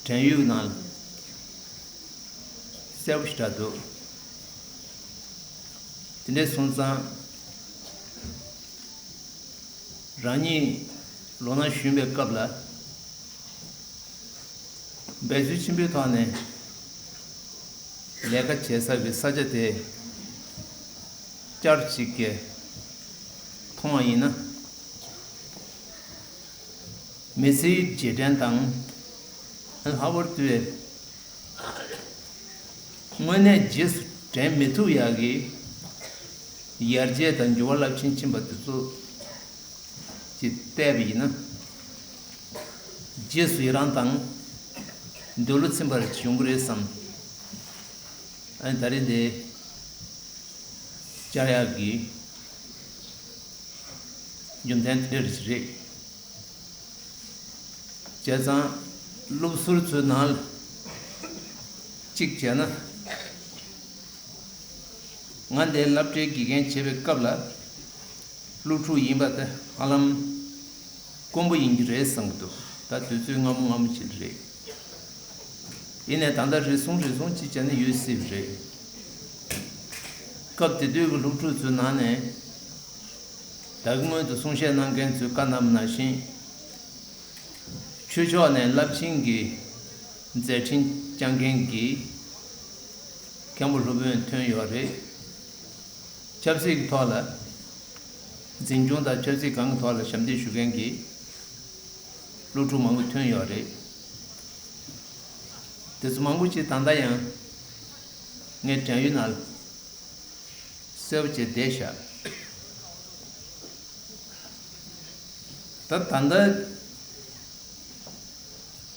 དྲན་ཡོད་ནང་ལ། གསལ་པོ་ཞེ་དྲག་འདུག་དེ་འདྲ་སོང་ཙང་། རང་ཉིད་ལོ་ན་གཞོན་པའི་སྐབས་ལ། འབད་རྩོལ་ཆེན་པོའི་ཐོག་ནས་ལས་ཀ་བྱེད་ས་ཀྱི་ས་ཆ་དེ་བསྐྱར་ཅིག་གི་མཐོང་བ་ཡིན་ན། མི་ཚེའི་རྗེས་དྲན་དང་། ལྷག་པར་དུ། དངོས་གནས་རྗེས་སུ་དྲན་མི་ཐུབ་ཡག་གི་ཡར་རྒྱས་དང་འགྱུར་བ་རླབས་ཆེན་ཕྱིན་པ་དེ་ཚོ་ཅིག་བལྟས་པ་ཡིན་ན། རྗེས་སུ་ཡི་རང་དང་འདོད་བློ་ཚིམ་པ་ཡོང་གི་རེད་བསམ། ཨ་ནི་ད་རེས་འདི་བཅར་ཡག་གི་རྒྱུ་མཚན་དེ་འདྲ་ཞིག་རེད། བྱས་ཙང་སློབ་ཟུར་ཚོའི་ནང་ལ་གཅིག་བྱས་ན། ང་འདིའི་སློབ་གྲྭའི་དགེ་རྒན་བྱེད་པའི་སྐབས་ལ་སློབ་ཕྲུག་ཡིན་པ་དེ་ཧ་ལམ་དཀོན་པོ་ཡིན་གྱི་རེད་བསམ་གྱི་འདུག་ད་དུས་ཚོད་སྔ་མོ་སྔ་མོ་ཅིག་རེད། ཡིན་ནའི་ད་ལྟ་རེ་ཟུང་རེ་ཟུང་ཅིག་བྱས་ན་ཡོད་སྲིད་པ་རེད། སྐབས་དེ་དུས་ཀྱི་སློབ་ཕྲུག་ཚོའི་ནང་ནས་ད་གིན་སྔོན་དུ་གསུང་བཤད་གནང་མཁན་ཚོས་བཀའ་གནང་བ་ནང་བཞིན། ཆོས་ཕྱོགས་ནས་རླབས་ཆེན་གྱི་མཛད་འཕྲིན་བསྐྱངས་མཁན་གྱི་མཁན་པོ་སློབ་དཔོན་ཐོན་ཡོད་རེད། ཆབ་སྲིད་ཀྱི་ཐོག་ལ་འཛིན་སྐྱོང་དང་ཆབ་སྲིད་སྒང་གི་ཐོག་ལ་ཞབས་འདེགས་ཞུ་མཁན་གྱི་སློབ་ཕྲུག་མང་པོ་ཐོན་ཡོད་རེད། དེ་ཚོ་མང་པོ་ཅིག་ད་ལྟ་ཡང་ངས་དྲན་ཡོད་ན་གསལ་པོ་བྱས་བསྡད་ཤག་ད་ད་ལྟ་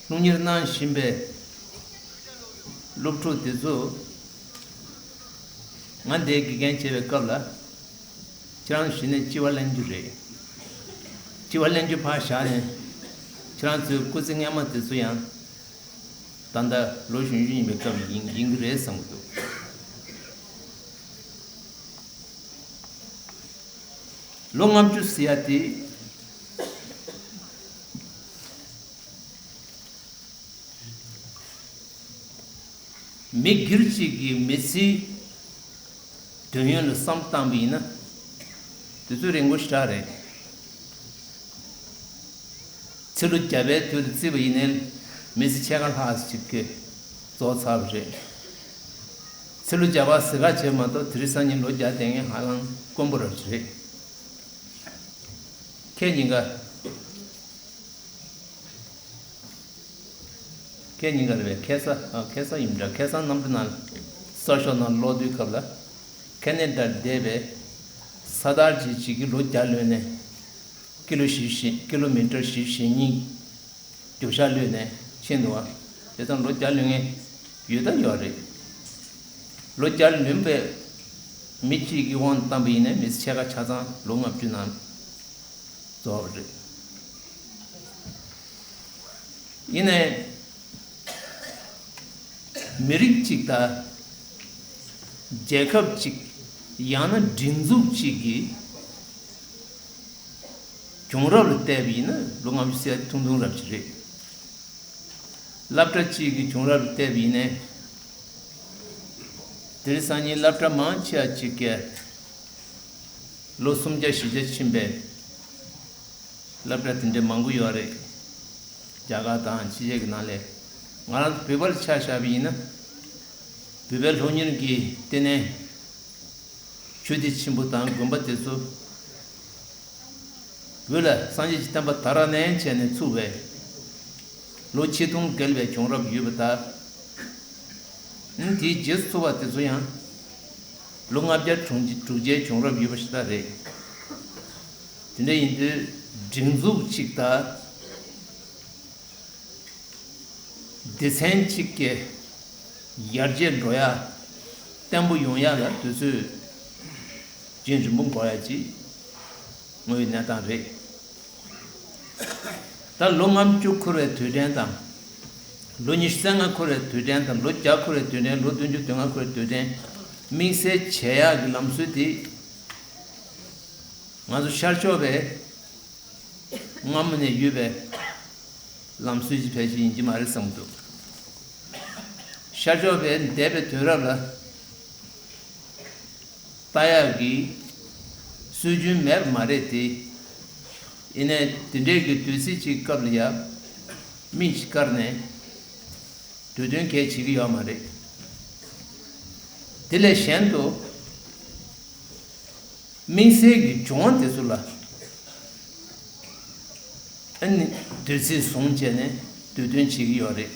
སློབ་གཉེར་གནང་བཞིན་པའི་སློབ་ཕྲུག་དེ་ཚོ་ང་འདིའི་དགེ་རྒན་བྱེད་པའི་སྐབས་ལ་ཁྱེད་རང་གཞི་ནས་ལྕི་བ་ལེན་རྒྱུ་རེད། ལྕི་བ་ལེན་རྒྱུ་ཕར་བཞག་ནས་ ཁྱེད་རང་ཚོའི་སྐུ་ཚེ་སྔ་མ་དེ་ཚོ་ཡང་ད་ལྟ་ལོ་གཞོན་གཞོན་ཡིན་པའི་སྐབས་ཡིན་ཡིན་གྱི་རེད་བསམ་གྱི་འདུག་ལོ་ལྔ་བཅུ་ཟེར་ཡ་དེ། མི་སྒེར་གཅིག་གི་མི་ཚེའི་དོན་ཡོད་ལ་བསམ་བཏང་བ་ཡིན་ན། དུས་ཚོད་རིང་པོ་ཞེ་དྲག་རེད། ཚེ་ལོ་བརྒྱ་པའི་དུས་ལ་བརྩིས་པ་ཡིན་ནའི་མི་ཚེ་ཕྱེད་ཀ་ལྷག་ཅིག་གི་རྫོགས་ཚར་བ་རེད། ཚེ་ལོ་བརྒྱ་པ་ཟེར་ག་བྱས་མ་གཏོགས་དེ་རིང་སང་ཉིན་ལོ་བརྒྱ་བསྡད་མཁན་ཧ་ལམ་དཀོན་པོ་རེད། ཁྱེད་ཉིན་ཀ་ཁེ་ཉིན་ག་རེ་བས་ཁེ་ས་ཨ་ཁེ་ས་ཡིན་འདྲ། ཁེ་ས་གནམ་གྲུ་ནང་གསར་ཤོག་ནང་ཀློག་དུས་སྐབས་ལ། ཁེ་ནེ་ཌར་བསྡད་པའི་ས་དར་གྱི་གཅིག་གི་ལོ་བརྒྱ་ལོན་ནས་ཀི་ལོ་བཞི་བཞི་ཀི་ལོ་མི་ཊར་བཞི་བཞི་གཉིས་རྒྱུག་ཤར་ལོན་ནས་ཕྱིན་འདུག་བ། དེ་ཙམ་ལོ་བརྒྱ་ལོན་མཁན་ཡོད་ད་ཡོད་རེད། ལོ་བརྒྱ་ལོན་པའི་མི་གཅིག་གི་དབང་དུ་བཏང་པ་ཡིན་ན་མི་ཚེ་ཕྱེད་ཀ་ཆ་ཚང་ལོ་ལྔ་བཅུ་ནང་རྫོགས་པ་རེད། ཡིན་ནའི། མི་རིགས་གཅིག་དང་། རྒྱལ་ཁབ་གཅིག་ཡང་ན་སྒྲིག་འཛུགས་གཅིག་གི་བྱུང་རབས་ལ་བལྟས་པ་ཡིན་ན་ལོ་ལྔ་བཅུ་ཟེར་ཡ་ཐུང་ཐུང་རབས་ཅིག་རེད། སློབ་གྲྭ་གཅིག་གི་བྱུང་རབས་ལ་བལྟས་པ་ཡིན་ནའི། དེ་རིང་སང་ཉིན་སློབ་གྲྭ་མང་ཆེ་བ་གཅིག་གིས། ལོ་སུམ་བརྒྱ་བཞི་བརྒྱ་ཕྱིན་པའི་སློབ་གྲྭ་དེ་འདྲ་མང་པོ་ཡོད་རེད། རྒྱ་གར་དང་ཕྱི་རྒྱལ་གྱི་ནང་ལ། ང་རང་ཚོ་བོད་པར་ཆ་བཞག་པ་ཡིན་ན། བོད་པའི་སློབ་གཉེར་གྱི་ལྟེ་གནས་ཆོས་སྡེ་ཆེན་པོ་དང་དགོན་པ་དེ་ཚོ། བོད་ལ་སངས་རྒྱས་ཀྱི་བསྟན་པ་དར་ནས་བྱས་ནས་ཚུགས་པའི་ལོ་ཆིག་སྟོང་བརྒལ་བའི་བྱུང་རབས་ཡོད་པ་དང་། དེའི་རྗེས་སུ་ཚུད་པ་དེ་ཚོ་ཡང་ལོ་ལྔ་བརྒྱ་དྲུག་ཅུ་དྲུག་ཅུའི་བྱུང་རབས་ཡོད་པ་ཞིག་ད་རེད། དེ་འདྲ་ཡིན་དུས་སྒྲིག་འཛུགས་གཅིག་དང་སྡེ་ཚན་གཅིག་གི་ཡར་རྒྱས་འགྲོ་ཡ་བརྟན་པོ་ཡོང་ཡ་ལ་དུས་ཚོད་རྒྱུན་རིང་པོ་འགོར་ཡ་ཅིག་དངོས་ཡོད་གནས་སྟངས་རེད། ད་ལོ་ལྔ་བཅུ་འཁོར་བའི་དུས་དྲན་དང་། ལོ་ཉི་ཤུ་རྩ་ལྔ་འཁོར་བའི་དུས་དྲན་དང་ལོ་བརྒྱ་འཁོར་བའི་དུས་དྲན། ལོ་བདུན་ཅུ་དོན་ལྔ་འཁོར་བའི་དུས་དྲན་དམིགས་བསལ་བྱེད་ཡག་གི་ལམ་སྲོལ་དེ་ང་ཚོ་ཤར་ཕྱོགས་པའི་སྔ་མོ་ནས་ཡོད་པའི་ལམ་སྲོལ་གྱི་ཕལ་ཆེར་ཡིན་གྱི་མ་རེད་བསམ་གྱི་འདུག་ཤར་ཕྱོགས་པའི་འདས་པའི་དུས་རབས་ལ། ལྟ་ཡག་གི་སྲོལ་རྒྱུན་མེད་པ་མ་རེད་དེ། ཡིན་ནའི་དེ་འདྲའི་གི་དུས་ཚིགས་ཅིག་སྐབས་ལ་ཡ། མིག་ཅིག་བཀར་ནས་དུས་སྟོན་གལ་བྱེད་ཀྱི་ཡོད་མ་རེད། དེ་ལས་གཞན་དུ་དམིགས་བསལ་གྱི་བྱུང་བ་དེ་ཚོ་ལ་ཨ་ནི་དུས་ཚིགས་བཟུང་བྱས་ནས་དུས་སྟོན་བྱེད་ཀྱི་ཡོད་རེད།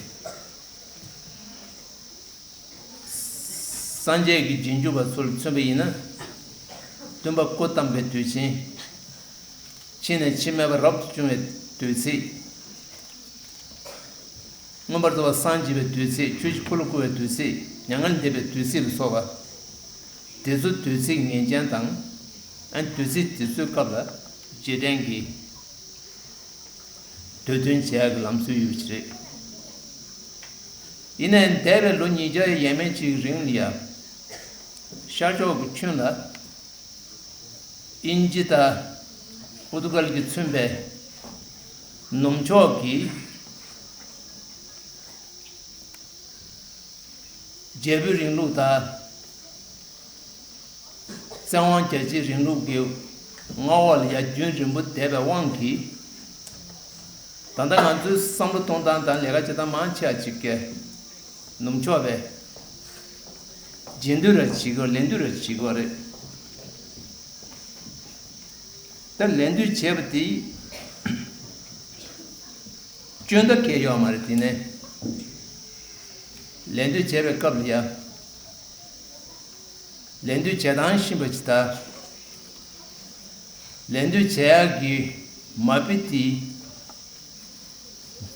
སངས་རྒྱས་ཀྱི་རྗེས་འཇུག་པ་ཚོར་མཚོན་པ་ཡིན་ན། སྟོན་པ་སྐུ་བལྟམས་པའི་དུས་ཆེན། ཕྱིས་ནས་འཆི་མེད་པ་རབ་ཏུ་བྱུང་བའི་དུས་ཚིགས། མངོན་པར་རྫོགས་པར་སངས་རྒྱས་པའི་དུས་ཚིགས། ཆོས་ཀྱི་འཁོར་ལོ་བསྐོར་བའི་དུས་ཚིགས། མྱ་ངན་འདས་པའི་དུས་ཚིགས་ལ་སོགས་པ། དེ་ཚོ་དུས་ཚིགས་ངེས་ཅན་དང་། ཨ་ནི་དུས་ཚིགས་དེ་ཚོའི་སྐབས་ལ་རྗེས་དྲན་གྱི་དུས་སྟོན་བྱེད་ཡག་གི་ལམ་སྲོལ་ཡོད་པ་ཞིག་རེད། ཡིན་ནའི་འདས་པའི་ལོ་ཉིས་བརྒྱ་ཡས་མས་ཅིག་རིང་ལ་ཡ། ཤར་ཕྱོགས་ཀྱི་ཁྱོན་ལ་དབྱིན་ཇི་དང་པོར་ཏུ་གལ་གྱིས་མཚོན་པའི་ནུབ་ཕྱོགས་ཀྱི་རྒྱལ་པོའི་རིང་ལུགས་དང་། བཙན་དབང་རྒྱལ་སྤྱིའི་རིང་ལུགས་ཀྱི་མངའ་འོག་ལ་ཡ་རྒྱུན་རིང་པོ་བསྡད་པའི་དབང་གིས། ད་ལྟ་ང་ཚོའི་བསམ་བློ་གཏོང་སྟངས་དང་ལས་ཀ་བྱེད་སྟངས་མང་ཆེ་བ་ཅིག་གིས་ནུབ་ཕྱོགས་པའི་རྗེས་མཐུད་ར་བྱེད་དགོས། ལད་ཟློས་ར་བྱེད་དགོས་རེད། ད་ལད་ཟློས་བྱས་པ་དེ་སྐྱོན་ད་གང་ཡང་ཡོད་མ་རེད། དེ་ནས་ལད་ཟློས་བྱས་པའི་སྐབས་ལ་ཡ། ལད་ཟློས་བྱེད་སྟངས་ཤེས་པ་ཅིག་དང་། ལད་ཟློས་བྱེད་ཡག་གི་མ་དཔེ་དེ་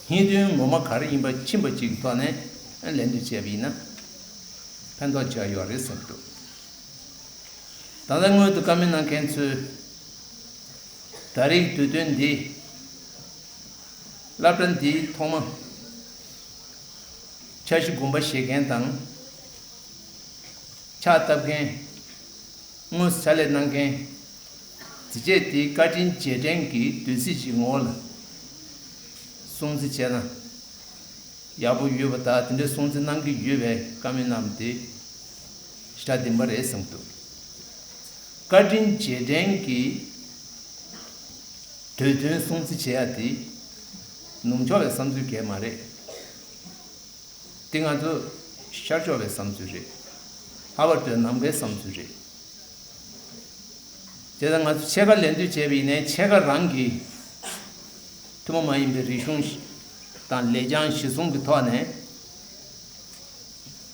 སྙིང་དོན་ངོ་མ་ག་རེ་ཡིན་པ་ཤེས་པ་ཅིག་གི་ཐོག་ནས་ལད་ཟློས་བྱས་པ་ཡིན་ན་ཕན་ཐོགས་ཆེ་བ་ཡོད་རེད་བསམ་འདུག་ད་ལྟ་སྔོན་དུ་བཀའ་མོལ་གནང་མཁན་ཚོས་ད་རེས་དུས་སྟོན་འདི་ སློབ་གྲྭ་འདིའི་ཐོག་མ་འཆར་གཞི་དགོངས་པ་བཞེས་མཁན་དང་། ཕྱག་བཏབ་མཁན། དངོས་སུ་ཕྱག་ལས་གནང་མཁན། དེ་རྗེས་དེའི་བཀའ་དྲིན་རྗེས་དྲན་གྱི་དུས་ཚིགས་ཀྱི་ངོ་ལ་སྲུང་བརྩི་བྱས་ན་ཡག་པོ་ཡོད་པ་དང་། དེ་འདྲའི་སྲུང་བརྩི་གནང་གི་ཡོད་པའི་བཀའ་མོལ་གནང་དེ་ཞེ་དྲག་བདེན་པ་རེད་བསམ་འདུག་བཀའ་དྲིན་རྗེས་དྲན་གྱི་དུས་སྟོན་སྲུང་བརྩི་བྱེད་ཡ་དེ་ནུབ་ཕྱོགས་པའི་བསམ་ཚུལ་གང་ཡང་མ་རེད། འདི་ང་ཚོ་ཤར་ཕྱོགས་པའི་བསམ་ཚུལ་རེད། ལྷག་པར་དུ་ནང་པའི་བསམ་ཚུལ་རེད། བྱས་ཙང་ང་ཚོ་ཕྱེད་ཀ་ལེན་འདོད་བྱས་པ་ཡིན་ནའི་ཕྱེད་ཀ་རང་གི་ཐུན་མོང་མ་ཡིན་པའི་རིག་གཞུང་དང་ལེགས་བྱང་གཞིར་བཟུང་གི་ཐོག་ནས་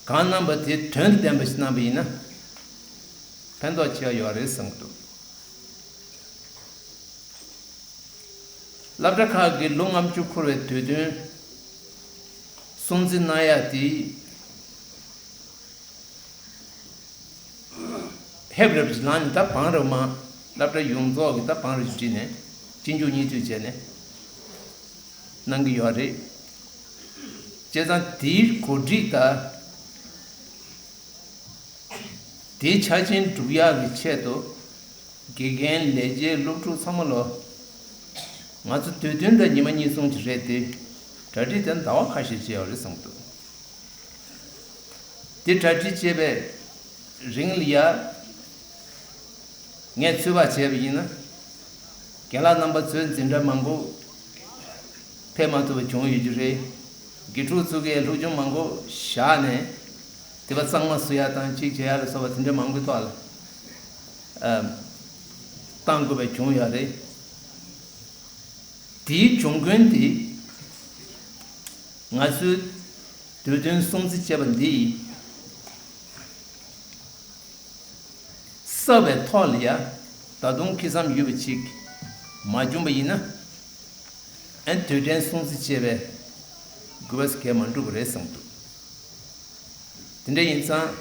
གང་གནང་པ་དེ་དོན་དང་ལྡན་པ་ཞིག་གནང་པ་ཡིན་ན་ཕན་ཐོགས་ཆེ་བ་ཡོད་རེད་བསམ་གྱི་འདུག་སློབ་གྲྭ་ཁག་གིས་ལོ་ལྔ་བཅུ་འཁོར་བའི་དུས་སྟོན་སྲུང་བརྩི་གནང་ཡ་དེ་ཧེབ་རེབ་ཅིག་ལངས་ནས་ད་བང་རེ་མ་སློབ་གྲྭ་ཡོངས་རྫོགས་ཀྱི་ད་བང་རེ་ཅིག་བསྒྲིགས་ནས་གཅིག་མཇུག་གཉིས་མཐུད་བྱས་ནས་གནང་གི་ཡོད་རེད། བྱས་ཙང་དེའི་གོ་སྒྲིག་དང་དེའི་ཆ་རྐྱེན་སྒྲུབ་ཡག་གི་ཆེད་དུ། དགེ་རྒན་ལས་བྱེད་སློབ་ཕྲུག་ཚང་མ་ལོ། ང་ཚོ་དུས་སྟོན་དང་ཉི་མ་གཉིས་གསུམ་ཅིག་རེད་དེ། གྲ་སྒྲིག་དེ་ཟླ་བ་ཁ་ཤས་བྱས་ཡོད་རེད་བསམ་འདུག་དེ་གྲ་སྒྲིག་བྱས་པའི་རིང་ལ་ཡ། ངས་ཚོད་དཔག་བྱས་པ་ཡིན་ན། རྒན་ལགས་རྣམ་པ་ཚོའི་འཛིན་གྲྭ་མང་པོ་ཕེབས་མ་ཐུབ་པ་བྱུང་ཡོད་རྒྱུ་རེད། དགེ་ཕྲུག་ཚོ་གིས་སློབ་སྦྱོང་མང་པོ་བཞག་ནས། དེ་བ་གཙང་མ་བཟོ་ཡ་དང་གཅིག་བྱེད་ཡ་ལ་སོགས་པ་དེ་འདྲ་མང་པོའི་ཐོག་ལ་ཨ་བཏང་དགོས་པའི་བྱུང་ཡོད་རེད། དེའི་བྱུང་ཁུངས་དེ་ང་ཚོའི་དུས་སྟོན་སྲུང་བརྩི་བྱས་པ་འདི་གསར་བའི་ཐོག་ལ་ཡ་ད་དུང་ཁེ་བཟང་ཡོད་པ་ཅིག་མ་བྱུང་པ་ཡིན་ན། ཨན་དུས་དྲན་སྲུང་བརྩི་བྱས་པའི་དགོས་པ་གས་མ་འགྲུབ་པ་རེད་བསམ་འདུག་དེ་འདྲ་ཡིན་ཙང་།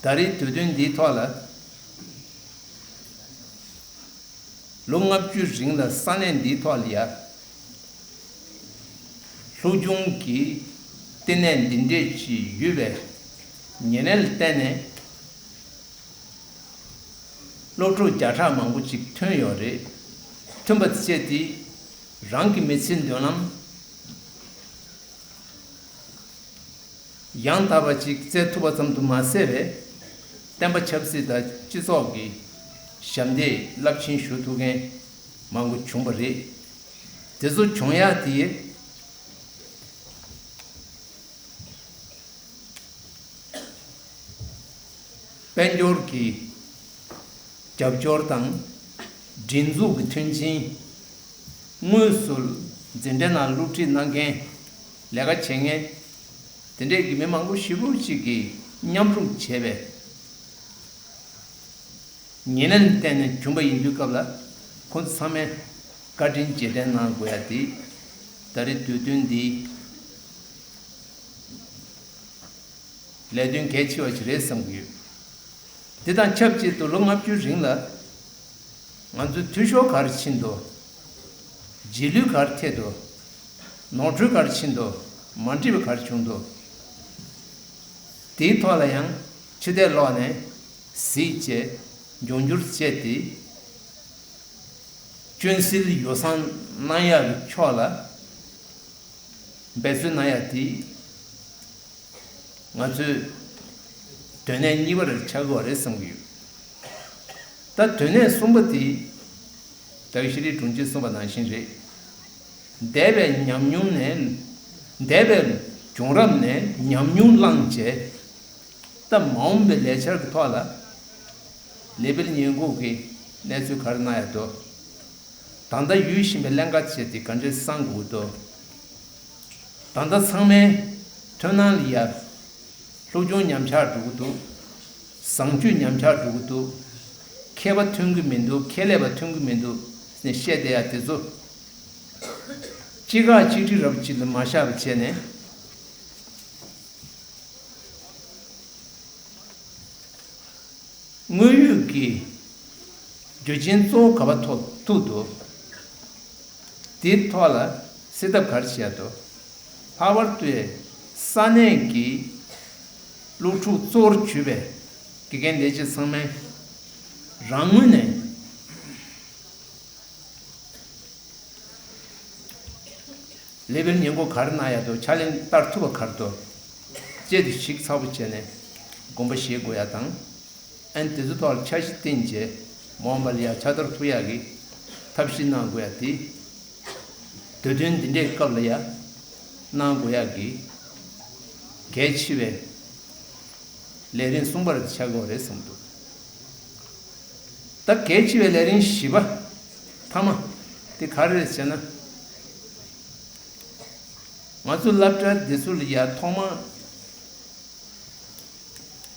ད་རེས་དུས་སྟོན་འདིའི་ཐོག་ལ་ལོ་ལྔ་བཅུའི་རིང་ལ་ས་གནས་འདིའི་ཐོག་ལ་ཡ་སློབ་སྦྱོང་གི་ལྟེ་གནས་འདི་འདྲས་ཅིག་ཡོད་པའི་ཉེ་གནས་ལ་བརྟེན་ནས། སློབ་ཕྲུག་བརྒྱ་ཕྲག་མང་པོ་ཅིག་ཐོན་ཡོད་རེད། ཐོན་པ་བཅས་དེ་རང་གི་མི་ཚེའི་མདུན་ལམ་ཡང་དག་པ་ཅིག་བཙལ་ཐུབ་པ་ཙམ་དུ་མ་ཟད་པའི་བསྟན་པ་ཆབ་སྲིད་དང་སྤྱི་ཚོགས་ཀྱི་ཞབས་འདེགས་རླབས་ཆེན་ཞུ་ཐུབ་མཁན་མང་པོ་བྱུང་བ་རེད། དེ་ཚོ་བྱུང་ཡག་དེ། དཔལ་འབྱོར་གྱི་རྒྱབ་སྐྱོར་དང་། སྒྲིག་འཛུགས་ཀྱི་མཐུན་རྐྱེན། དངོས་སུ་འཛིན་གྲྭའི་ནང་སློབ་ཁྲིད་གནང་མཁན། ལས་ཀ་བྱེད་མཁན། དེ་འདྲས་ཀྱི་མི་མང་པོ་ཞེ་པོ་ཅིག་གིས་མཉམ་རུབ་བྱས་པའི་ཉེ་གནས་ལ་བརྟེན་ནས་བྱུང་བ་ཡིན་དུས་སྐབས་ལ། ཁོང་ཚོ་ཚང་མས་བཀའ་དྲིན་རྗེས་དྲན་གནང་དགོས་ཡ་དེ་ད་རེས་དུས་སྟོན་འདིའི་ལས་དོན་གལ་ཆེ་བ་ཞིག་རེད་བསམ་གྱི་ཡོད། དེ་དང་ཆབས་ཅིག་ཏུ་ལོ་ལྔ་བཅུའི་རིང་ལ་ང་ཚོས་འཐུས་ཤོར་ག་རེ་ཕྱིན་འདུག་རྗེས་ལུས་ག་རེ་ཐེབས་འདུག་ནོར་འཁྲུལ་ག་རེ་ཕྱིན་འདུག་མ་འགྲིག་པ་ག་རེ་བྱུང་འདུག་དེའི་ཐོག་ལ་ཡང་ཕྱི་བལྟས་ལོག་ནས་གཟིགས་བྱས་འབྱུང་འགྱུར་བྱས་ཏེ། སྐྱོན་སེལ་ཡོ་བསྲང་གནང་ཡག་གི་ཕྱོགས་ལ་འབད་བརྩོན་གནང་ཡག་དེ་ང་ཚོའི་དོན་གནད་གཉིས་པ་རེ་ཆགས་ཀྱི་ཡོད་རེད་བསམ་གྱི་ཡོད། ད་དོན་གནད་གསུམ་པ་དེ་ད་གིན་ཤེས་རིག་དྲུང་ཆེས་གསུངས་པ་ནང་བཞིན་རེད། འདས་པའི་ཉམས་མྱོང་ནས། འདས་པའི་བྱུང་རབས་ནས་ཉམས་མྱོང་བླངས་བྱས། ད་མ་འོངས་པའི་ལས་འཆར་གྱི་ཐོག་ལ་ལས་འཕེལ་ཉེས་འགོག་གི་གནས་ཚུལ་ག་རེ་གནང་ཡག་འདུག་ད་ལྟ་ཡོད་བཞིན་པའི་ཀླན་ཀ་བྱས་ཏེ་ག་འདྲས་བསྲང་དགོས་འདུག་ད་ལྟ་ཚང་མའི་མཐུན་སྣང་ལ་ཡ། སློབ་སྦྱོང་ཉམས་ཆག་འགྲོ་གི་འདུག་བཟང་སྤྱོད་ཉམས་ཆག་འགྲོ་གི་འདུག་མཁས་པ་ཐོན་གྱི་མི་འདུག་མཁས་ལས་པ་ཐོན་གྱི་མི་འདུག་ཟེར་བཤད་བསྡད་ཡ་དེ་ཚོ། གཅིག་ཁ་གཅིག་སྒྲིལ་རབ་ཅིག་ལ་མ་བཞག་པ་བྱས་ནས། དངོས་ཡོད་ཀྱི་རྒྱུ་རྐྱེན་གཙོ་བོ་ག་པར་ཐུག་ཐུག་འདུག་དེའི་ཐོག་ལ་ སེལ་ཐབས་ག་རེ་བྱེད་ཡ་འདུག་ལྷག་པར་དུ་ས་གནས་ཀྱི་སློབ་ཕྲུག་གཙོ་བོར་གྱུར་པའི་དགེ་རྒན་ལས་བྱེད་ཚང་མས་རང་ངོས་ནས་ལེ་བལ་ཉེས་འགོག་ག་རེ་གནང་ཡ་འདུག་ཕྱག་ལེན་བསྟར་ཐུབ་པ་ག་རེ་འདུག་ཅེས་དེ་ཞིབ་ཚགས་པོ་བྱས་ནས་དགོངས་པ་བཞེས་དགོས་ཡ་དང་། ཨན་དེ་ཚོ་ཐོག་ལ་འཆར་གཞི་བཏིང་རྗེས་མ་འོངས་པ་ལ་ཡ་ཕྱག་བསྟར་ཐུབ་ཡག་གི་ཐབས་ཤེས་གནང་དགོས་ཡ་དེ། དུས་སྟོན་འདི་འདྲའི་སྐབས་ལ་ཡ་གནང་དགོས་ཡག་གི་གལ་ཆེ་བའི་ལས་རིམ་གསུམ་པ་རེ་ཆགས་ཀྱི་ཡོད་རེད་བསམ་འདུག་ད་གལ་ཆེ་བའི་ལས་རིམ་བཞི་པ་མཐའ་མ་དེ་ག་རེ་རེད་ཟེར་ན། ང་ཚོ་སློབ་གྲྭ་འདི་ཚོ་ལ་ཡ་ཐོག་མ།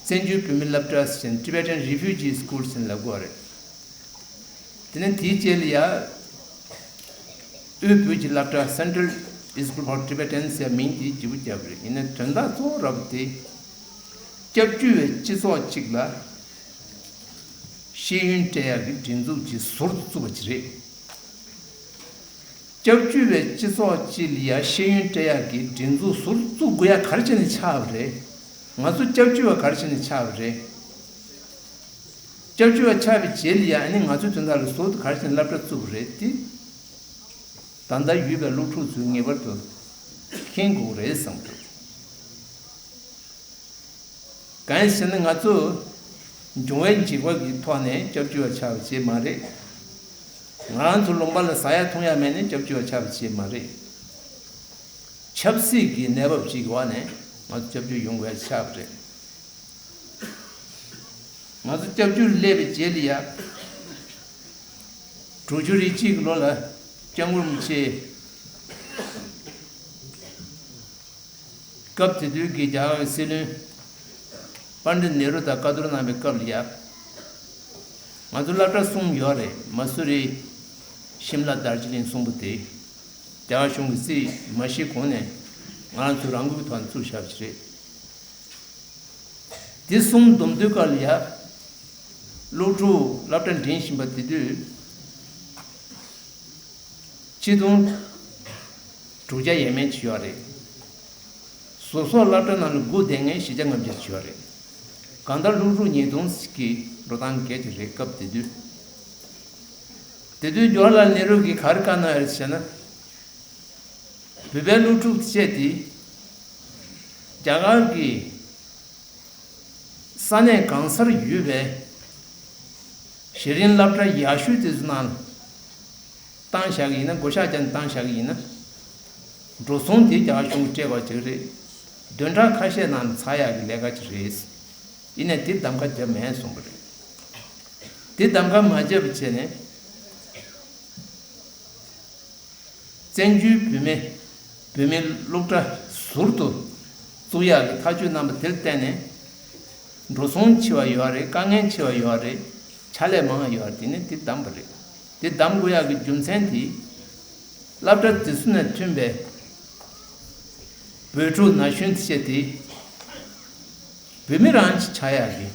བཙན་བྱོལ་བོད་མི་སློབ་གྲྭ་ཟེར་ནས་Tibetan Refugee School ཟེར་ནས་ལབ་དགོས་རེད། དེ་ནས་དེའི་རྗེས་ལ་ཡ། དབུས་བོད་ཀྱི་སློབ་གྲྭ་Central School for Tibetans ཟེར་མིང་དེ་བརྗེ་པོ་བརྒྱབ་རེད། ཡིན་ན་དོན་དག་གཙོ་བོ་ར་བ་དེ། སྐྱབས་བཅོལ་བའི་སྤྱི་ཚོགས་གཅིག་ལ་ཤེས་ཡོན་སྤྲད་ཡག་གི་སྒྲིག་འཛུགས་ཀྱི་ཟུར་དུ་བཙུགས་པ་ཅིག་རེད། སྐྱབས་བཅོལ་བའི་སྤྱི་ཚོགས་སྤྱི་ལ་ཡ་ཤེས་ཡོན་སྤྲད་ཡག་གི་སྒྲིག་འཛུགས་ཟུར་བཙུགས་དགོས་ཡ་ག་རེ་བྱས་ནས་ཆགས་པ་རེད། ང་ཚོ་སྐྱབས་བཅོལ་བ་ག་རེ་བྱས་ནས་ཆགས་པ་རེད། སྐྱབས་བཅོལ་བ་ཆགས་པའི་རྗེས་ལ་ཡ་ཨ་ནི་ང་ཚོའི་དོན་དག་ལ་ཟུར་དུ་ག་རེ་བྱས་ནས་སློབ་གྲྭ་བཙུགས་པ་རེད་དེ། ད་ལྟ་ཡོད་པའི་སློབ་ཕྲུག་ཚོས་ངེས་པར་དུ་མཁྱེན་དགོས་རེད་བསམ་འདུག་གང་ཡིན་ཟེར་ན་ང་ཚོ་འབྱུང་བའི་འཇིགས་པ་གི་ཐོག་ནས་སྐྱབས་བཅོལ་བ་ཆགས་པ་བྱས་མ་རེད། ང་རང་ཚོ་ལུང་པ་ལ་ཟ་ཡ་འཐུང་ཡ་མེད་ནས་སྐྱབས་བཅོལ་བ་ཆགས་པ་བྱས་མ་རེད། ཆབ་སྲིད་ཀྱི་གནས་བབ་ཅིག་གི་འོག་ནས་ང་ཚོ་སྐྱབས་བཅོལ་ཡོང་དགོས་ཡ་ཆགས་པ་རེད། ང་ཚོ་སྐྱབས་བཅོལ་སླེབས་པའི་རྗེས་ལ་ཡ། དྲུག་ཅུ་རེ་གཅིག་གི་ལོ་ལ་སྐྱབས་མགོན་རིན་པོ་ཆེ། སྐབས་དེ་དུས་ཀྱི་རྒྱ་གར་གྱི་སྲིད་བློན་པཎྜི་ཏ་ནེ་རུ་དང་བཀའ་བསྡུར་གནང་བའི་སྐབས་ལ་ཡ། ང་ཚོ་སློབ་གྲྭ་གསུམ་ཡོད་རེད། མ་སུ་རི། ཤིམ་ལ། དར་ཇི་ལིང་གསུམ་པོ་དེ། རྒྱ་གར་གཞུང་གིས་རྩིས་མ་ཞིག་གོང་ནས་ང་རང་ཚོའི་རང་འགུལ་གྱི་ཐོག་ནས་བཙུགས་བཞག་པ་ཞིག་རེད། དེ་གསུམ་བསྡོམས་དུས་སྐབས་ལ་ཡ། སློབ་ཕྲུག་སློབ་གྲྭ་འགྲིམ་བཞིན་པ་དེ་དུས། ཆིག་སྟོང་དྲུག་བརྒྱ་ཡས་མས་ཅིག་ཡོད་རེད། བཟོ་ཚོགས་སློབ་གྲྭ་ནང་ལ་སྒུག་བསྡད་མཁན་བཞི་བརྒྱ་ལྔ་བརྒྱ་ཅིག་ཡོད་རེད། གང་ལྟར་སློབ་ཕྲུག་ཉིས་སྟོང་ཞིག་གི་འགྲོ་སྟངས་བརྒལ་གྱི་རེད་སྐབས་དེ་དུས། དེ་དུས་ཇོ་ཧར་ལཱལ་ནེ་རུ་གིས་ག་རེ་བཀའ་གནང་ཡོད་རེད་ཟེར་ན། བོད་པའི་སློབ་ཕྲུག་བཅས་ཏེ། རྒྱ་གར་གྱི་ས་གནས་གང་སར་ཡོད་པའི་གཞི་རིམ་སློབ་གྲྭ་ཡག་ཤོས་དེ་ཚོ་ནང་བཏང་བཞག་གི་ཡིན་ན། བགོ་བཤའ་བརྒྱབ་ནས་བཏང་བཞག་གི་ཡིན་ན། འགྲོ་སོང་དེ་རྒྱ་གར་གཞུང་གིས་སྤྲད་པ་ཅིག་རེད། བདུན་ཕྲག་ཁ་ཤས་ནང་ཚར་ཡག་གི་ལས་ཀ་ཅིག་རེད། ཡིན་ནའི་དེ་གདམ་ག་བརྒྱབ་མེད་གསུངས་པ་རེད། དེ་གདམ་ག་མ་བརྒྱབ་པ་བྱས་ནས། བཙན་བྱོལ་བོད་མི་བོད་མིའི་སློབ་གྲྭ་ཟུར་དུ་བཙུགས་ཡག་གི་ཐག་གཅོད་གནང་བ་དེར་བརྟེན་ནས། འགྲོ་སོང་ཆེ་བ་ཡོད་རེད། དཀའ་ངལ་ཆེ་བ་ཡོད་རེད། ཕྱག་ལས་མང་བ་ཡོད་རེད། དེ་ནི་དེ་བདམས་པ་རེད། དེ་བདམས་དགོས་ཡག་གི་རྒྱུ་མཚན་དེ། སློབ་གྲྭ་དེ་ཚོ་ནས་ཐོན་པའི་བོད་ཕྲུག་ན་གཞོན་བཅས་དེ་བོད་མི་རང་ཆགས་ཡག་གི་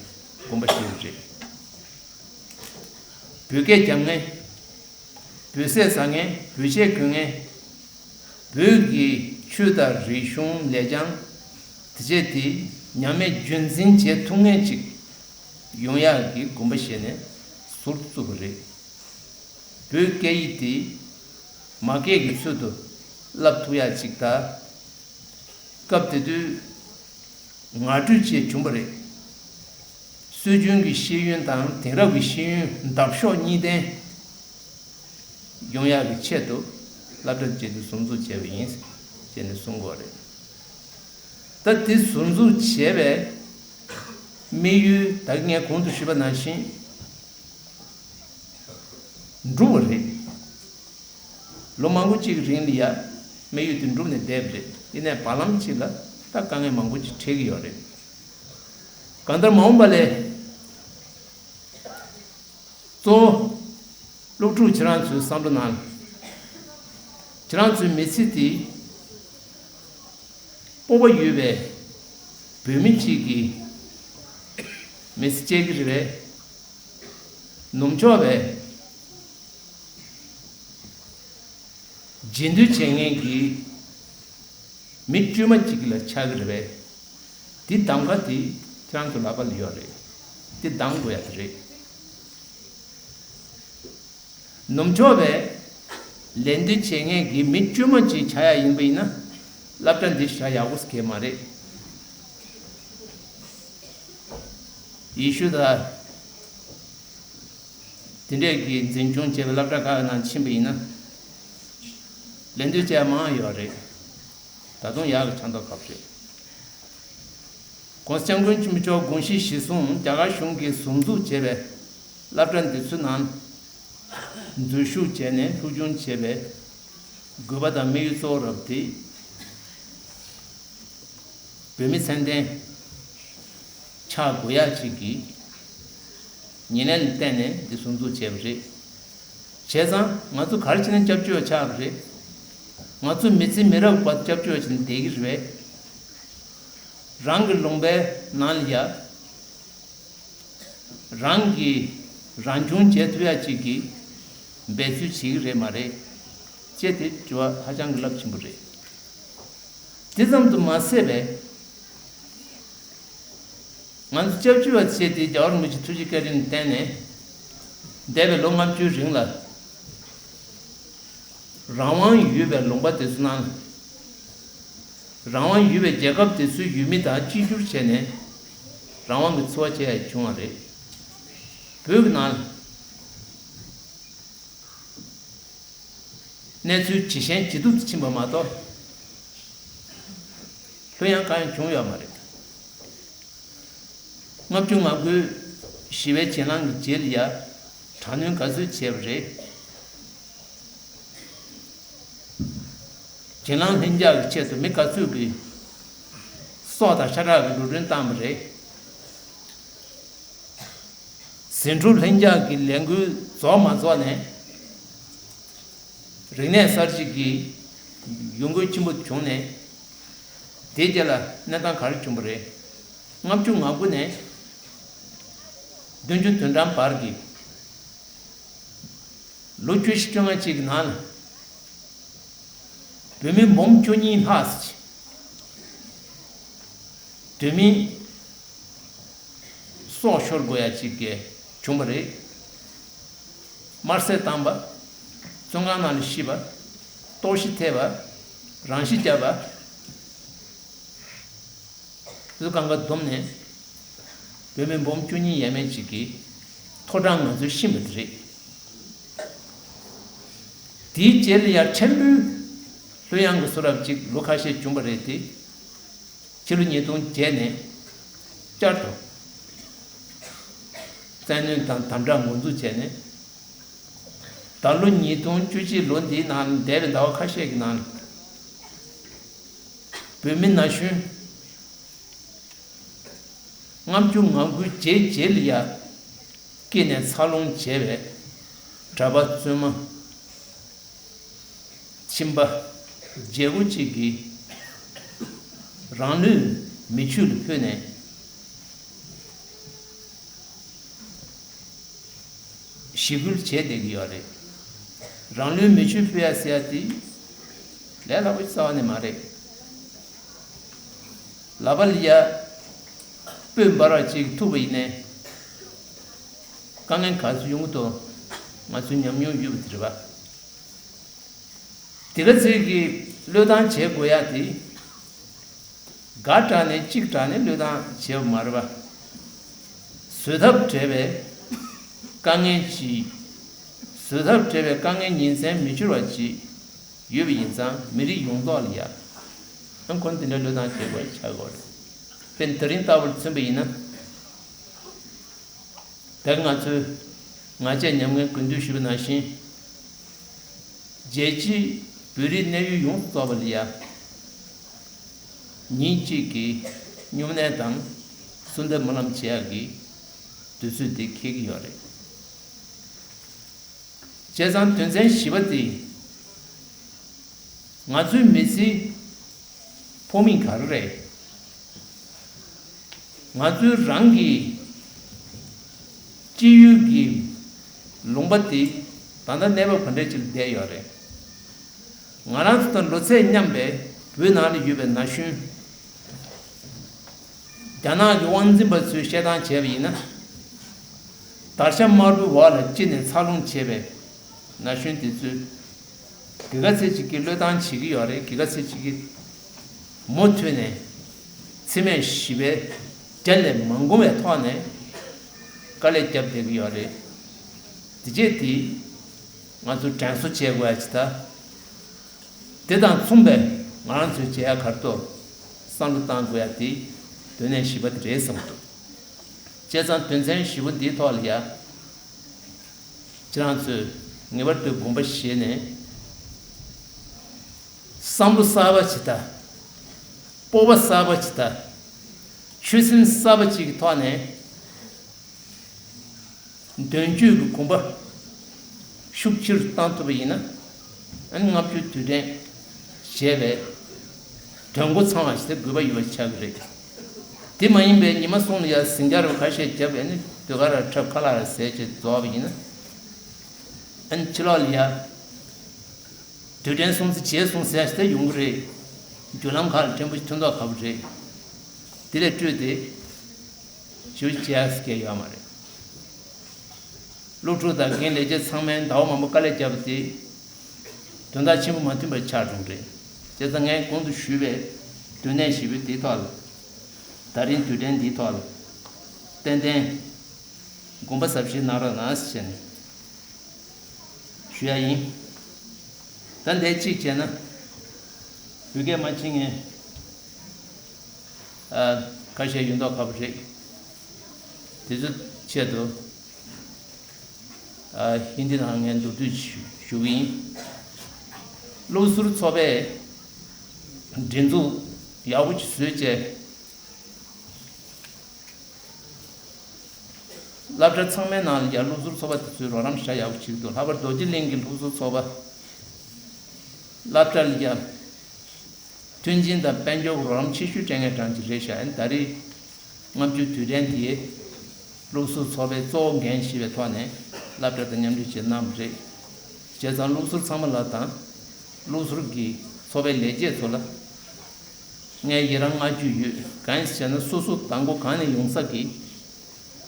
དགོངས་པ་བཞེས་པ་རེད། བོད་སྐད་རྒྱག་མཁན། བོད་ཟས་ཟ་མཁན། བོད་ཆས་གོན་མཁན། བོད་ཀྱི་ཆོས་དང་རིག་གཞུང་ལེགས་བྱང་དེ་བྱས་དེ་ཉམས་མེད་རྒྱུན་འཛིན་བྱེད་ཐུབ་མཁན་ཅིག་ཡོང་ཡག་གི་དགོངས་པ་བཞེས་ནས་ཟུར་དུ་བཙུགས་པ་རེད། བོད་སྐད་ཡིག་དེ་མ་སྐད་ཀྱི་ཚུལ་དུ་བསླབ་ཐུབ་ཡག་ཅིག་དང་། སྐབས་དེ་དུས་ངར་སྤྲོད་བཅས་བྱུང་བ་རེད། སྲོལ་རྒྱུན་གྱི་ཤེས་ཡོན་དང་དེང་རབས་ཀྱི་ཤེས་ཡོན་འདབ་གཤོག་གཉིས་ལྡན་ཡོང་ཡག་གི་ཆེད་དུ་སློབ་གྲྭ་བཅས་དེ་ཟུར་འཛུགས་བྱས་པ་ཡིན་ཅེས་ནས་གསུང་གི་ཡོད་རེད། ད་དེ་ཟུར་འཛུགས་བྱས་པའི་དམིགས་ཡུལ་ད་གིན་ངས་གོང་དུ་ཞུས་པ་ནང་བཞིན་འགྲུབ་པ་རེད། ལོ་མང་པོ་གཅིག་གི་རིང་ལ་ཡ་དམིགས་ཡུལ་དེ་འགྲུབ་ནས་བསྡད་པ་རེད། ཡིན་ནའི་བར་ལམ་གཅིག་ལ་ད་དཀའ་ངལ་མང་པོ་ཅིག་འཕྲད་ཀྱི་ཡོད་རེད། གང་ལྟར་མ་འོངས་པ་ལ་གཙོ་བོ་སློབ་ཕྲུག་ཁྱེད་རང་ཚོའི་བསམ་བློ་ནང་ཁྱེད་རང་ཚོའི་མི་ཚེ་དེ་སྤོབས་པ་ཡོད་པའི་བོད་མི་གཅིག་གི་མི་ཚེ་སྐྱེལ་གྱི་རེད་པས། ནུབ་ཕྱོགས་པའི་རྒྱལ་ རྗེས་ཟློས་བྱེད་མཁན་གྱི་མི་དཀྱུས་མ་གཅིག་ལ་ཆགས་ཀྱི་རེད་པས། འདི་གདམ་ག་དེ་ཁྱེད་རང་ཚོ་ལག་པ་ལ་ཡོད་རེད། འདི་གདམ་དགོས་ཡ་དེ་རེད། ནུབ་ཕྱོགས་པའི་ལད་ཟློས་བྱེད་མཁན་གྱི་མི་དཀྱུས་མ་གཅིག་ཆགས་ཡ་ཡིན་པ་ཡིན་ན། སློབ་གྲྭ་འདི་བཞག་ཡག་པོ་གང་ཡང་མ་རེད། ཡེ་ཤུ་དང་དེ་འདྲས་ཀྱི་འཛིན་སྐྱོང་བྱས་པའི་སློབ་གྲྭ་ཁག་ནང་ཕྱིན་པ་ཡིན་ན། ལད་ཟློས་བྱས་མང་ཡོད་རེད། ད་དུང་ཡག་གི་ཆ་མདོག་ཁ་པོ་རེད། ༸གོང་ས་༸སྐྱབས་མགོན་ཆེན་པོ་མཆོག་དགོངས་གཞི་གཞིར་བཟུང་རྒྱ་གར་གཞུང་གིས་ཟུར་འཛུགས་བྱས་པའི་སློབ་གྲྭ་འདི་ཚོའི་ནང་འཛུལ་ཞུགས་བྱས་ནས་སློབ་སྦྱོང་བྱས་པའི་དགོས་པ་དང་དམིགས་ཡུལ་གཙོ་བོ་རབ་དེ། བོད་མི་ཚད་ལྡན་ཆགས་དགོས་ཡ་ཅིག་གི་ཉེར་ལེན་ལ་བརྟེན་ནས་འདི་ཟུར་འཛུགས་བྱས་པ་རེད། བྱས་ཙང་ང་ཚོ་ག་རེ་བྱས་ན་སྐྱབས་བཅོལ་བ་ཆགས་པ་རེད། ང་ཚོ་མི་ཚེ་མི་རབས་བར་སྐྱབས་བཅོལ་བ་བྱས་ནས་བསྡད་ཀྱི་རེད། རང་གི་ལུང་པའི་ནང་ལ་ཡ། རང་གིས་རང་སྐྱོང་བྱེད་ཐུབ་ཡ་ཅིག་གི་འབད་རྩོལ་བྱེད་ཀྱི་རེད་མ་རེད། ཅེས་དེ་དྲི་བ་ཧ་ཅང་གི་རླབས་ཆེན་པོ་རེད། དེ་ཙམ་དུ་མ་ཟད་པས། ང་ཚོ་སྐྱབས་བཅོལ་བ་བྱས་ཏེ་རྒྱལ་བ་རིན་པོ་ཆེའི་ཐུགས་རྗེ་བཀའ་དྲིན་བརྟེན་ནས་འདས་པའི་ལོ་ལྔ་བཅུའི་རིང་ལ། རང་དབང་ཡོད་པའི་ལུང་པ་དེ་ཚོ་ནང་། རང་དབང་ཡོད་པའི་རྒྱལ་ཁབ་དེ་ཚོའི་ཡུལ་མི་དང་གཅིག་གྱུར་བྱས་ནས་རང་དབང་གི་འཚོ་བ་སྐྱེལ་ཡ་བྱུང་བ་རེད། བོད་ཀྱི་ནང་གནས་ཚུལ་ཇེ་ཞན་ཇེ་སྡུག་ཏུ་ཕྱིན་པ་མ་གཏོགས་ལྷོད་ཡངས་གང་ཡང་བྱུང་ཡོད་མ་རེད། ལྔ་བཅུ་ང་དགུའི་ཞི་བའི་གྱེན་ལངས་ཀྱི་རྗེས་ལ་ཡ་དྲག་གནོན་ག་ཚོད་བྱས་པ་རེད། གྱེན་ལངས་ལྷིང་འཇགས་ཀྱི་ཆེད་དུ་མི་ག་ཚོད་ཀྱིས་སྲོག་དང་ཤ་ཁྲག་གི་འགྲོ་གྲོན་བཏང་བ་རེད། ཟིང་འཁྲུག་ལྷིང་འཇགས་ཀྱི་ལས་འགུལ་རྫོགས་མ་རྫོགས་ནས། རིག་གནས་གསར་བརྗེ་གི་ཡོང་སྒོ་ཆེན་པོ་བྱུང་ནས། དེའི་རྗེས་ལ་གནས་སྟངས་ག་རེ་བྱུང་བ་རེད། ལྔ་བཅུ་ང་དགུ་ནས་བདུན་ཅུ་དོན་གྲངས་བར་གྱི་ལོ་བཅུ་བཞི་བཅོ་ལྔ་གཅིག་གི་ནང་ལ། བོད་མི་འབུམ་བཅུ་གཉིས་ལྷག་ཅིག་བོད་མི་སྲོག་ཤོར་དགོས་ཡ་ཅིག་གི་བྱུང་བ་རེད། དམར་གསོད་བཏང་པ། བཙོན་ཁང་ནང་ལ་ཤི་བ། ལྟོགས་ཤི་ཐེབས་པ། རང་ཤི་བརྒྱབ་པ། དེ་ཚོ་གང་ག་བསྡོམས་ནས་བོད་མི་འབུམ་བཅུ་གཉིས་ཡས་མས་ཅིག་གི་མཐོ་གྲངས་ང་ཚོས་ཤེས་པ་དེ་རེད། དེའི་རྗེས་ལ་ཡ་ཕྲན་བུ་ལྷོད་ཡངས་ཀྱི་བཟོ་འདྲ་ཅིག་ལོ་ཁ་ཤས་བྱུང་བ་རེད་དེ། ཕྱི་ལོ་ཉིས་སྟོང་བརྒྱད་ནས་བསྐྱར་དུ་བཙན་གནོན་དང་དམ་དྲག་འགོ་འཛུགས་བྱས་ནས། ད་ལོ་ཉིས་སྟོང་བཅུ་གཅིག་ལོ་འདིའི་ནང་འདས་པའི་ཟླ་བ་ཁ་ཤས་ཀྱི་ནང་བོད་མི་ན་གཞོན་ལྔ་བཅུ་ང་དགུའི་རྗེས་རྗེས་ལ་ཡ་སྐྱེས་ནས་འཚར་ལོངས་བྱས་པའི་གྲྭ་པ་བཙུན་མ་ཁྱིམ་པ་བརྗེ་པོ་གཅིག་གིས་རང་ལུས་མེ་མཆོད་ལ་ཕུལ་ནས། ཞི་རྒོལ་བྱས་བསྡད་ཀྱི་ཡོད་རེད། རང་ལུས་མེ་མཆོད་ཕུལ་ཡ་ཟེར་ཡ་དེ་ལས་སླ་པོ་རྩ་བ་ནས་མ་རེད། ལག་པ་ལ་ཡ་སྤོས་འབར་བ་ཅིག་ཐུག་པ་ཡིན་ནའི་དཀའ་ངལ་ག་ཚོད་ཡོང་གི་འདུག་ང་ཚོའི་ཉམས་མྱོང་ཡོད་པ་དེ་རེད་པ། དེ་ག་ཚོད་ཀྱི་བློས་བཏང་བྱེད་དགོས་ཡ་དེ། འགའ་དྲག་ནས་གཅིག་དྲག་ནས་བློས་བཏང་བྱས་པ་མ་རེད་པ། བཟོད་ཐབས་བྲལ་བའི་དཀའ་ངལ་ཅིག་བཟོད་ཐབས་བྲལ་བའི་དཀའ་ངལ་ཉིན་མཚན་མི་འཆོར་བ་ཅིག་ཡོད་པ་ཡིན་ཙང་མི་རིགས་ཡོངས་རྫོགས་ལ་ཡ། ཨ་ཁོ་འདི་འདྲ་བློས་བཏང་བྱེད་དགོས་ཡ་ཆགས་ཀྱི་ཡོད་རེད། དཔེར་ན་དེ་རིང་ལྟ་བུར་མཚོན་པ་ཡིན་ན། ད་ང་ཚོས་ང་བཅས་ཉམས་ངའི་དགུན་དུས་ཞུས་པ་ནང་བཞིན། རྒྱལ་སྤྱིའི་བོད་རིགས་གནས་ཡུལ་ཡོངས་སུ་རྫོགས་པ་ལ་ཡ། ཉིན་གཅིག་གི་སྨྱུང་གནས་དང་གསོལ་འདེབས་སྨོན་ལམ་བྱེད་ཡག་གི་དུས་ཚོད་དེ་འཁེལ་གྱི་ཡོད་རེད། བྱས་ཙང་དོན་ཚན་བཞི་པ་དེ། ང་ཚོའི་མི་ཚེའི་ཕོགས་མིང་ག་རེ་རེད། ང་ཚོའི་རང་གི་སྐྱེས་ཡུལ་གྱི་ལུང་པ་དེ་ད་ལྟ་གནས་བབ་ག་འདྲ་ཅིག་ལ་བསྡད་ཡོད་རེད། ང་རང་ཚོ་དང་ལོ་ཚད་མཉམ་པའི་བོད་ནང་ལ་ཡོད་པའི་ན་གཞོན། རྒྱ་ནག་གི་དབང་འཛིན་པ་ཚོས་བཤད་སྟངས་བྱས་པ་ཡིན་ན། དར་ཤ་དམར་པོའི་འོག་ལ་ལྕེ་ནས་འཚར་ལོངས་བྱས་པའི་ན་གཞོན་དེ་ཚོས། ག་ག་ཚད་ཅིག་གིས་བློས་བཏང་བྱེད་ཀྱི་ཡོད་རེད། ག་ག་ཚད་ཅིག་གིས་མུ་མཐུད་ནས་འཚེ་མེད་ཞི་བའི་གྲལ་ལས་མ་འགོངས་པའི་ཐོག་ནས་དཀའ་ལས་བརྒྱབ་བསྡད་ཀྱི་ཡོད་རེད། དེ་རྗེས་དེ་ང་ཚོ་དྲན་གསོ་བྱེད་དགོས་ཡ་ཅིག་ད། དེ་དང་མཚུངས་པའི་ང་རང་ཚོས་བྱེད་ཡ་ག་རེ་འདུག་བསམ་བློ་བཏང་དགོས་ཡ་དེ་དོན་གནད་བཞི་པ་དེ་རེད་བསམ་འདུག་བྱས་ཙང་དོན་ཚན་བཞི་པོ་འདིའི་ཐོག་ལ་ཡ། ཁྱེད་རང་ཚོས་ངེས་པར་དུ་དགོངས་པ་བཞེས་ནས། བསམ་བློ་གསར་པ་ཅིག་དང་། སྤོབས་པ་གསར་པ་ཅིག་དང་། ཆོད་སེམས་གསར་པ་ཅིག་གི་ཐོག་ནས། དོན་གཅོད་ཀྱི་གོམ་པ་ཤུགས་ཆེ་རུ་བཏང་ཐུབ་པ་ཡིན་ན། ཨ་ནི་ལྔ་བཅུ་དུས་དྲན་ཞེས་པའི་དོན་གོ་ཚང་བ་ཞིག་དགོས་པ་ཡོད་པ་ཆགས་ཀྱི་རེད། དེ་མ་ཡིན་པའི་ཉི་མ་གསུམ་ལ་ཡ་ཟིང་ཆ་རུ་ཁ་ཤས་བརྒྱབ་པས་ནི་ཟློས་གར་ར་འཁྲབ་ཁ་ལག་ར་ཟས་བྱས་རྫོགས་པ་ཡིན་ན། ཨ་ནི་ཕྱི་ལོགས་ལ་ཡ། དུས་དྲན་སྲུང་བརྩི་བྱས་སོང་ཟེར་ཡ་ཞིག་ད་ཡོང་གི་རེད། བརྒྱུད་ལམ་ཁག་ལ་ཕྲན་བུ་ཞིག་ཐོན་མདོག་ཁ་པོ་རེད། དེ་ལས་སྤྲོས་ཏེ། ཞུ་བྱེད་ཡ་སྐད་ཡོད་མ་རེད། སློབ་ཕྲུག་དང་རྒན་ལས་བྱེད་ཚང་མས་ཟླ་བ་མང་པོ་དཀའ་ལས་བརྒྱབ་པ་དེ། དོན་དག་ཆེན་པོ་མ་མཐུན་པ་ཆགས་བྱུང་རེད། བྱས་ཙང་ངས་གོང་དུ་ཞུས་པའི་དོན་གནད་བཞི་པོ་དེའི་ཐོག་ལ། ད་རིང་དུས་དྲན་འདིའི་ཐོག་ལ། ཏན་ཏན། དགོངས་པ་ཟབ་བཞེས་གནང་རོགས་གནང་ཞེས་ནས། ཞུ་ཡ་ཡིན། ད་འདས་གཅིག་བྱས་ན། བོད་སྐད་མ་ཕྱིན་ངས། ཨ། ཁ་ཤས་ཡོད་མདོག་ཁ་པོ་རེད། དེ་ཚོ་ཆེད་དུ། ཨ། ཧིན་དི་ནང་ངས་མདོར་བསྡུས་ཞུ་ཞུ་གི་ཡིན། སློབ་ཟུར་ཚོགས་པས་སྒྲིག་འཛུགས་ཡག་པོ་ཞིག་བཟོས་བྱས། སློབ་གྲྭ་ཚང་མའི་ནང་ལ་ཡང་སློབ་ཟུར་ཚོགས་པ་དེ་ཚོས་རོགས་རམ་བྱ་ཡག་པོ་བྱེད་ཀྱི་འདུག་ལྷག་པར་རྡོ་རྗེ་གླིང་གི་སློབ་ཟུར་ཚོགས་པ། སློབ་གྲྭ་ལ་ཡང་མཐུན་རྐྱེན་དང་དཔལ་འབྱོར་རོགས་རམ་ཆེ་ཤོས་སྤྲད་མཁན་གྲས་ཅིག་རེད་ཤག་ཨ་ནི་ད་རེས་ལྔ་བཅུ་དུས་དྲན་དེ་སློབ་ཟུར་ཚོགས་པའི་གཙོ་བོ་འགན་བཞེས་པའི་ཐོག་ནས་སློབ་གྲྭ་དང་མཉམ་འབྲེལ་བྱས་གནང་བ་རེད། བྱས་ཙང་སློབ་ཟུར་ཚང་མ་ལ་དང་། སློབ་ཟུར་གྱི་ཚོགས་པའི་ལས་བྱེད་ཚོ་ལ། ངས་ཡི་རང་བསྔགས་བརྗོད་ཡོད། གང་ཡིན་ཟེར་ན་སོ་སོ་དང་པོ་གང་ནས་ཡོང་ས་གི་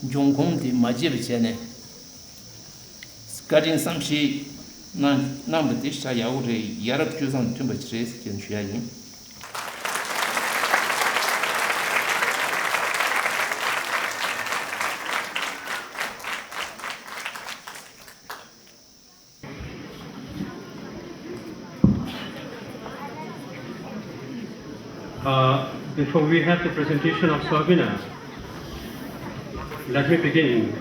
འབྱུང་ཁུངས་དེ་མ་བརྗེད་པ་བྱས་ནས། བཀའ་དྲིན་བསམ་ཤེས་གནང་གནང་བ་དེ་ཤ་ཡག་པོ་རེད། ཡ་རབས་སྤྱོད་བཟང་མཐུན་པ་ཞིག་རེད་ཟེར་ཞུ་ཡ་ཡིན། Uh, before we have the presentation of souvenir, let me begin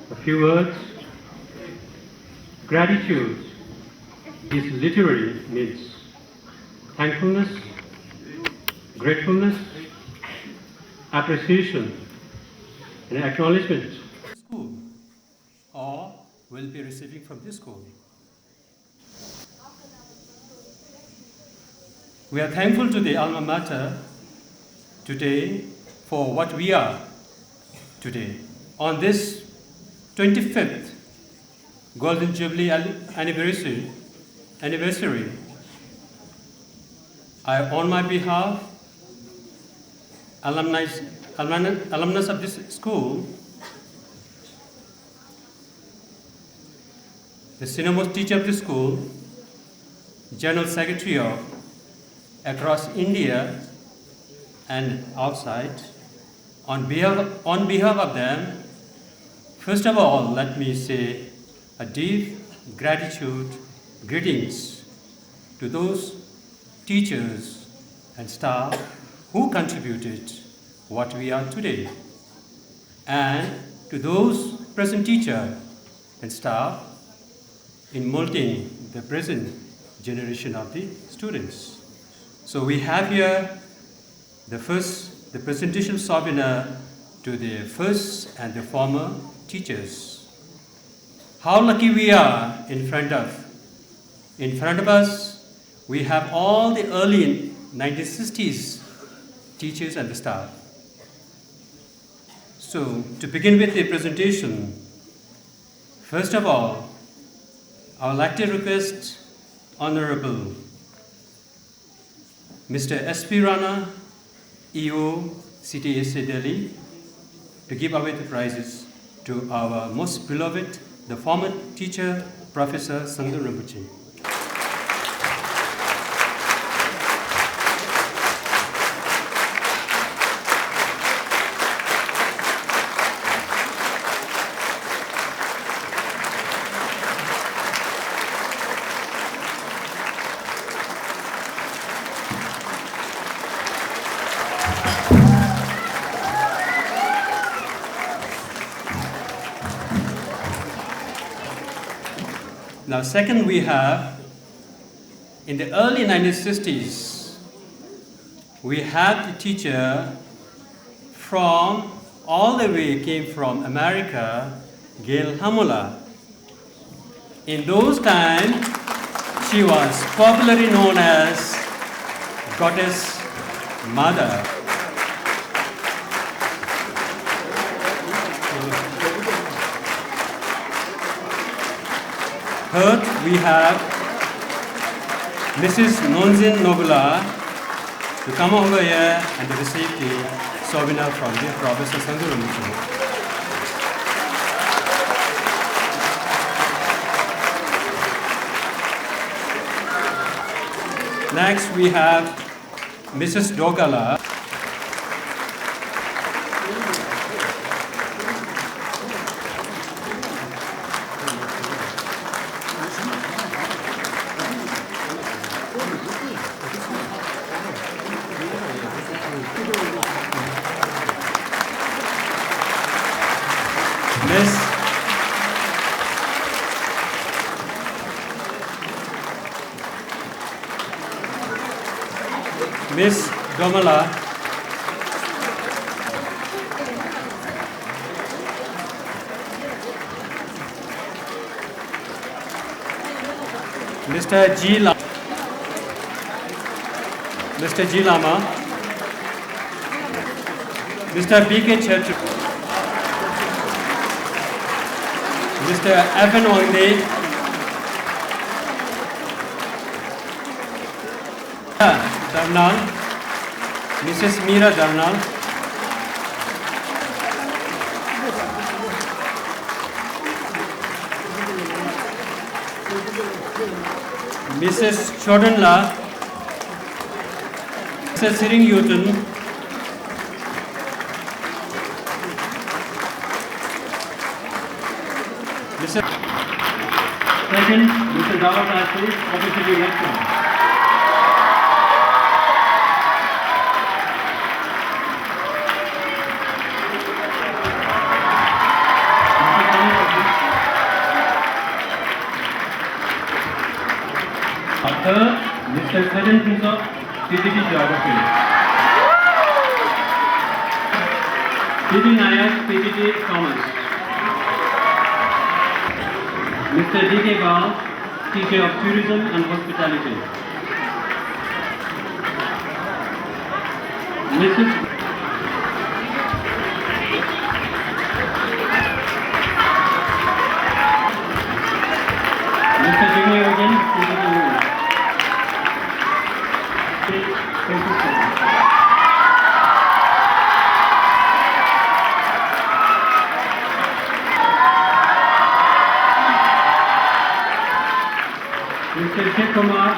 a few words. Gratitude is literally means thankfulness, gratefulness, appreciation, and acknowledgement. School, or will be receiving from this school. We are thankful to the alma mater today for what we are today. On this twenty-fifth Golden Jubilee al- anniversary, anniversary, I, on my behalf, alumni, alumni, alumnus of this school, the senior most teacher of the school, general secretary of across India and outside, on behalf, on behalf of them, first of all, let me say a deep gratitude, greetings to those teachers and staff who contributed what we are today, and to those present teacher and staff in molding the present generation of the students. So we have here the first, the presentation souvenir to the first and the former teachers. How lucky we are in front of, in front of us, we have all the early nineteen sixties teachers and the staff. So, to begin with the presentation, first of all, I would like to request Honorable Mister S P Rana, E O, C T S A Delhi, to give away the prizes to our most beloved, the former teacher, Professor Sangdon Rinpoche. Now, second, we have, in the early nineteen sixties, we had a teacher from, all the way came from America, Gail Hamola. In those times, she was popularly known as Goddess Mother. Third, we have Missus Nonzin Nobula to come over here and receive the souvenir from the Professor Sangdon Rinpoche. Next, we have Missus Dogala. Miss Miss Domala. Mister G La-, Mister G Lama. Mister B K Chetri. Mister Evan Wangdi. Darnal. Missus Mira Darnal. Missus Chodunla. Mister Siring Yutun. Mister Second, Mister Dawa Sastri, opposite election. Third, Mister Seven Pinto, P G T Geography. P D Nayak, P G T Commerce. Mister D K Bal, teacher of Tourism and Hospitality. Missus Mister Jimmy Eugene, P G T News. Mister Shiv Kumar.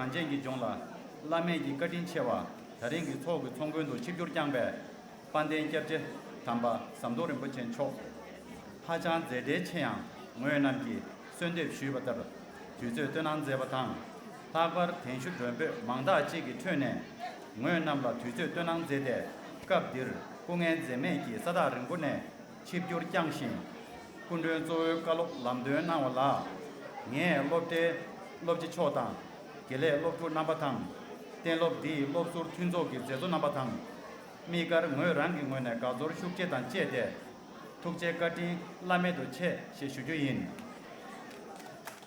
གངས་ཅན་གྱི་ལྗོངས་ལ་བླ་མེད་ཀྱི་བཀའ་དྲིན་ཆེ་བ། ད་རིང་གི་ཚོགས་ཀྱི་ཚོགས་མགོན་དུ་ཆིབས་བསྒྱུར་བསྐྱངས་པའི་དཔལ་ལྡན་སྐྱབས་རྗེ་དམ་པ་ཟམ་གདོང་རིན་པོ་ཆེ་མཆོག་ཧ་ཅང་མཛད་བྲེལ་ཆེ་ཡང་ངོས་རྣམས་ཀྱིས་གསོལ་འདེབས་ཞུས་པ་ལྟར་དུས་ཚོད་བཏོན་གནང་མཛད་པ་དང་། ལྷག་པར་གདན་ཞུ་མགྲོན་འབོད་མང་དག་ཅིག་གི་ཁྲོད་ནས་ངོས་རྣམས་ལ་དུས་ཚོད་བཏོན་གནང་མཛད་དེ། སྐབས་འདིར་སྐུ་ངལ་འཛེམས་མེད་ཀྱིས་ས་ཐག་རིང་པོ་ནས་ཆིབས་བསྒྱུར་བསྐྱངས་ཤིང་། སྐུ་མགྲོན་གཙོ་བོའི་བཀའ་སློབ་ལམ་སྟོན་གནང་བ་ལ། ངས་སློབ་གྲྭའི་སློབ་སྤྱི་མཆོག་དང་དགེ་ལས་སློབ་ཕྲུག་རྣམ་པ་དང་། གཏན་སློབ་འདིའི་སློབ་ཟུར་མཐུན་ཚོགས་ཀྱི་མཛད་གཙོ་རྣམ་པ་དང་། དམིགས་བཀར་ངོས་རང་གི་ངོས་ནས་དགའ་ཚོར་ཤུགས་ཆེ་དང་བཅས་ཏེ། ཐུགས་རྗེ་བཀའ་དྲིན་བླ་མེད་དུ་ཆེ་ཞེས་ཞུ་རྒྱུ་ཡིན།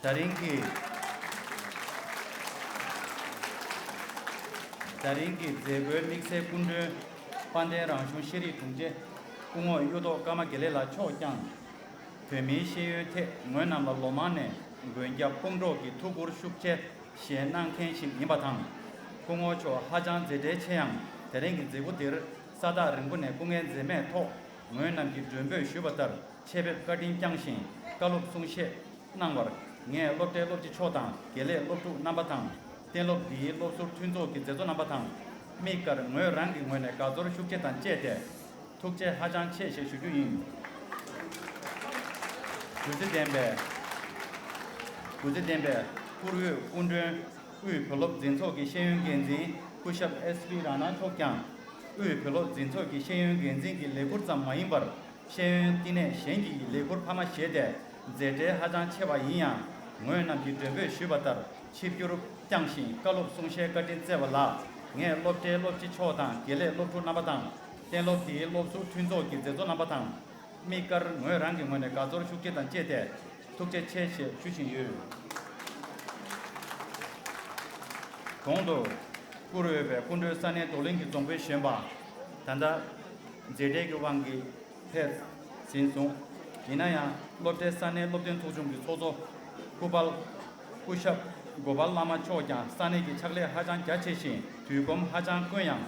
ད་རིང་གི་ད་རིང་གི་མཛད་སྒོའི་དམིགས་བསལ་སྐུ་མགྲོན་དཔལ་ལྡན་རང་གཞུང་ཤེས་རིག་དྲུང་ཆེ་སྐུ་ངོ་གཡུ་ཐོག་ཀརྨ་དགེ་ལེགས་ལགས་མཆོག་ཀྱང་། བོད་མིའི་ཤེས་ཡོན་ཐད་ངོས་རྣམས་ལ་ལོ་མང་ནས་མགོན་སྐྱབས་དཔུང་གྲོགས་ཀྱི་ཐུགས་ཁུར་ཤུགས་ཆེ་བཞེས་གནང་མཁན་ཞིག་ཡིན་པ་དང་། སྐུ་ངོ་མཆོག་ཧ་ཅང་མཛད་བྲེལ་ཆེ་ཡང་། དེ་རིང་གི་མཛད་སྒོ་འདིར་ས་ཐག་རིང་པོ་ནས་སྐུ་ངལ་འཛེམས་མེད་ཐོག་ངོས་རྣམས་ཀྱིས་མགྲོན་འབོད་ཞུས་པ་ལྟར་ཆེད་ཕེབས་བཀའ་དྲིན་བསྐྱངས་ཤིང་བཀའ་སློབ་གསུང་བཤད་གནང་བར། ངས་སློབ་གྲྭའི་སློབ་སྤྱི་མཆོག་དང་དགེ་ལས་སློབ་ཕྲུག་རྣམ་པ་དང་། གཏན་སློབ་འདིའི་སློབ་ཟུར་མཐུན་ཚོགས་ཀྱི་མཛད་གཙོ་རྣམ་པ་དང་། དམིགས་བཀར་ངོས་རང་གི་ངོས་ནས་དགའ་ཚོར་ཤུགས་ཆེ་དང་བཅས་ཏེ། ཐུགས་རྗེ་ཧ་ཅང་ཆེ་ཞེས་ཞུ་རྒྱུ་ཡིན། གུས་བརྩི་ལྡན་པའི། གུས་བརྩི་ལྡན་པའི་བཀུར་འོས་སྐུ་མགྲོན། དབུས་བོད་སློབ་འཛིན་ཚོགས་ཀྱི་ཤེས་ཡོན་འགན་འཛིན་སྐུ་ཞབས་ཨེས་པི་རང་ནང་མཆོག་ཀྱང་། དབུས་བོད་སློབ་འཛིན་ཚོགས་ཀྱི་ཤེས་ཡོན་འགན་འཛིན་གྱི་ལས་ཁུར་ཙམ་མ་ཡིན་པར། ཤེས་ཡོན་བསྟི་གནས་གཞན་གྱི་ལས་ཁུར་འཕར་མ་བཞེས་ཏེ། མཛད་བྲེལ་ཧ་ཅང་ཆེ་བ་ཡིན་ཡང་། ངོས་རྣམས་ཀྱིས་མགྲོན་འབོད་ཞུས་པ་ལྟར་ཆིབས་བསྒྱུར་བསྐྱངས་ཤིང་བཀའ་སློབ་གསུང་བཤད་བཀའ་དྲིན་སྩལ་བ་ལ། ངས་སློབ་གྲྭའི་སློབ་སྤྱི་མཆོག་དང་དགེ་ལས་སློབ་ཕྲུག་རྣམ་པ་དང་། གཏན་སློབ་འདིའི་སློབ་ཟུར་མཐུན་ཚོགས་ཀྱི་མཛད་གཙོ་རྣམ་པ་དང་། དམིགས་བཀར་ངོས་རང་གི་ངོས་ནས་དགའ་ཚོར་ཤུགས་ཆེ་དང་བཅས་ཏེ་ཐུགས་རྗེ་ཆེ་ཞེས་ཞུ་བཞིན་ཡོད། གོང་དུ་བཀུར་འོས་པའི་སྐུ་མགྲོན་ས་གནས་རྡོར་གླིང་གི་རྫོང་དཔོན་གཞོན་པ། ད་ལྟ་མཛད་བྲེལ་གྱི་དབང་གིས་ཕེབས་ཟིན་སོང་། ཡིན་ན་ཡང་སློབ་གྲྭའི་ས་གནས་སློབ་སྟོན་ཚོགས་ཆུང་གི་ཚོགས་གཙོ་སྐུ་པལ་སྐུ་ཞབས་གོ་པལ་བླ་མ་མཆོག་ཀྱང་ས་གནས་ཀྱི་ཕྱག་ལས་ཧ་ཅང་རྒྱ་ཆེ་ཞིང་དུས་གོམས་ཧ་ཅང་དཀོན་ཡང་།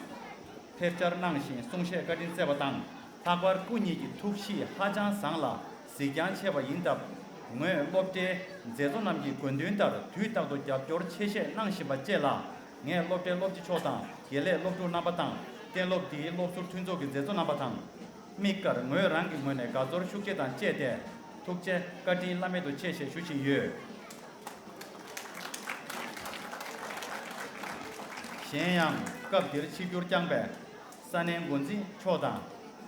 ཕེབས་བཅར་གནང་ཞིང་གསུང་བཤད་བཀའ་དྲིན་སྩལ་བ་དང་། ལྷག་པར་སྐུ་ཉིད་ཀྱི་ཐུགས་གཤིས་ཧ་ཅང་བཟང་ལ་གཟིགས་རྒྱང་ཆེ་བ་ཡིན་སྟབས། ངོས་སློབ་གྲྭའི་མཛད་གཙོ་རྣམས་ཀྱི་དགོས་འདུན་ལྟར་དུས་རྟག་ཏུ་རྒྱབ་སྐྱོར་ཆེ་བཞེས་གནང་བཞིན་པ་བཅས་ལ། ངས་སློབ་གྲྭའི་སློབ་སྤྱི་མཆོག་དང་དགེ་ལས་སློབ་ཕྲུག་རྣམ་པ་དང་། གཏན་སློབ་འདིའི་སློབ་ཟུར་མཐུན་ཚོགས་ཀྱི་མཛད་གཙོ་རྣམ་པ་དང་། དམིགས་བཀར་ངོས་རང་གི་ངོས་ནས་དགའ་ཚོར་ཤུགས་ཆེ་དང་བཅས་ཏེ་ཐུགས་རྗེ་བཀའ་དྲིན་བླ་མེད་དུ་ཆེ་ཞེས་ཞུ་བཞིན་ཡོད། གཞན་ཡང་སྐབས་འདིར་ཆིབས་བསྒྱུར་བསྐྱངས་པའི་ས་གནས་འགོ་འཛིན་མཆོག་དང་།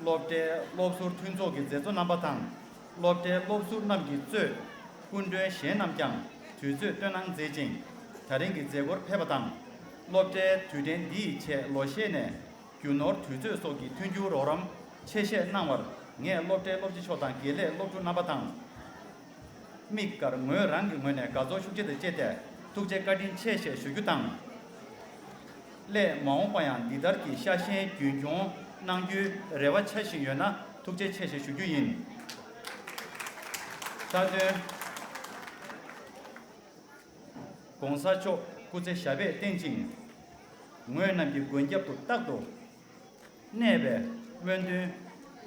སློབ་གྲྭའི་སློབ་ཟུར་མཐུན་ཚོགས་ཀྱི་མཛད་གཙོ་རྣམ་པ་དང་། སློབ་གྲྭའི་སློབ་ཟུར་རྣམས་ཀྱིས་གཙོས་སྐུ་མགྲོན་གཞན་རྣམས་ཀྱང་དུས་ཚོད་བཏོན་གནང་མཛད་ཅིང་། ད་རིང་གི་མཛད་སྒོར་ཕེབས་པ་དང་། སློབ་གྲྭའི་དུས་དྲན་འདི་ཡི་ཆེད་ལོ་ཤས་ནས་རྒྱུ་ནོར་དུས་ཚོད་སོགས་ཀྱི་མཐུན་འགྱུར་རོགས་རམ་ཆེ་བཞེས་གནང་བར། ངས་སློབ་གྲྭའི་སློབ་སྤྱི་མཆོག་དང་དགེ་ལས་སློབ་ཕྲུག་རྣམ་པ་དང་། དམིགས་བཀར་ངོས་རང་གི་ངོས་ནས་དགའ་ཚོར་ཤུགས་ཆེ་དང་བཅས་ཏེ་ཐུགས་རྗེ་བཀའ་དྲིན་ཆེ་ཞེས་ཞུ་རྒྱུ་དང་། སླད་མ་འོངས་པ་ཡང་འདི་ལྟར་གྱི་ཤ་ཞེན་རྒྱུན་འཁྱོངས་གནང་རྒྱུའི་རེ་བ་འཆའ་བཞིན་ཡོད་ན་ཐུགས་རྗེ་ཆེ་ཞེས་ཞུ་རྒྱུ་ཡིན། མཐའ་དོན། ༸གོང་ས་མཆོག་སྐུ་ཚེ་ཞབས་པད་བརྟན་ཅིང་། ངོས་རྣམས་ཀྱི་མགོན་སྐྱབས་སུ་རྟག་ཏུ་གནས་པའི་སྨོན་འདུན་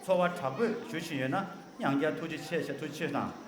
འཚོ་བ་དྲག་པོས་ཞུ་བཞིན་ཡོད་ན་ཡང་བསྐྱར་ཐུགས་རྗེ་ཆེ་ཞེས་ཐུགས་རྗེ་ཆེ་དང་།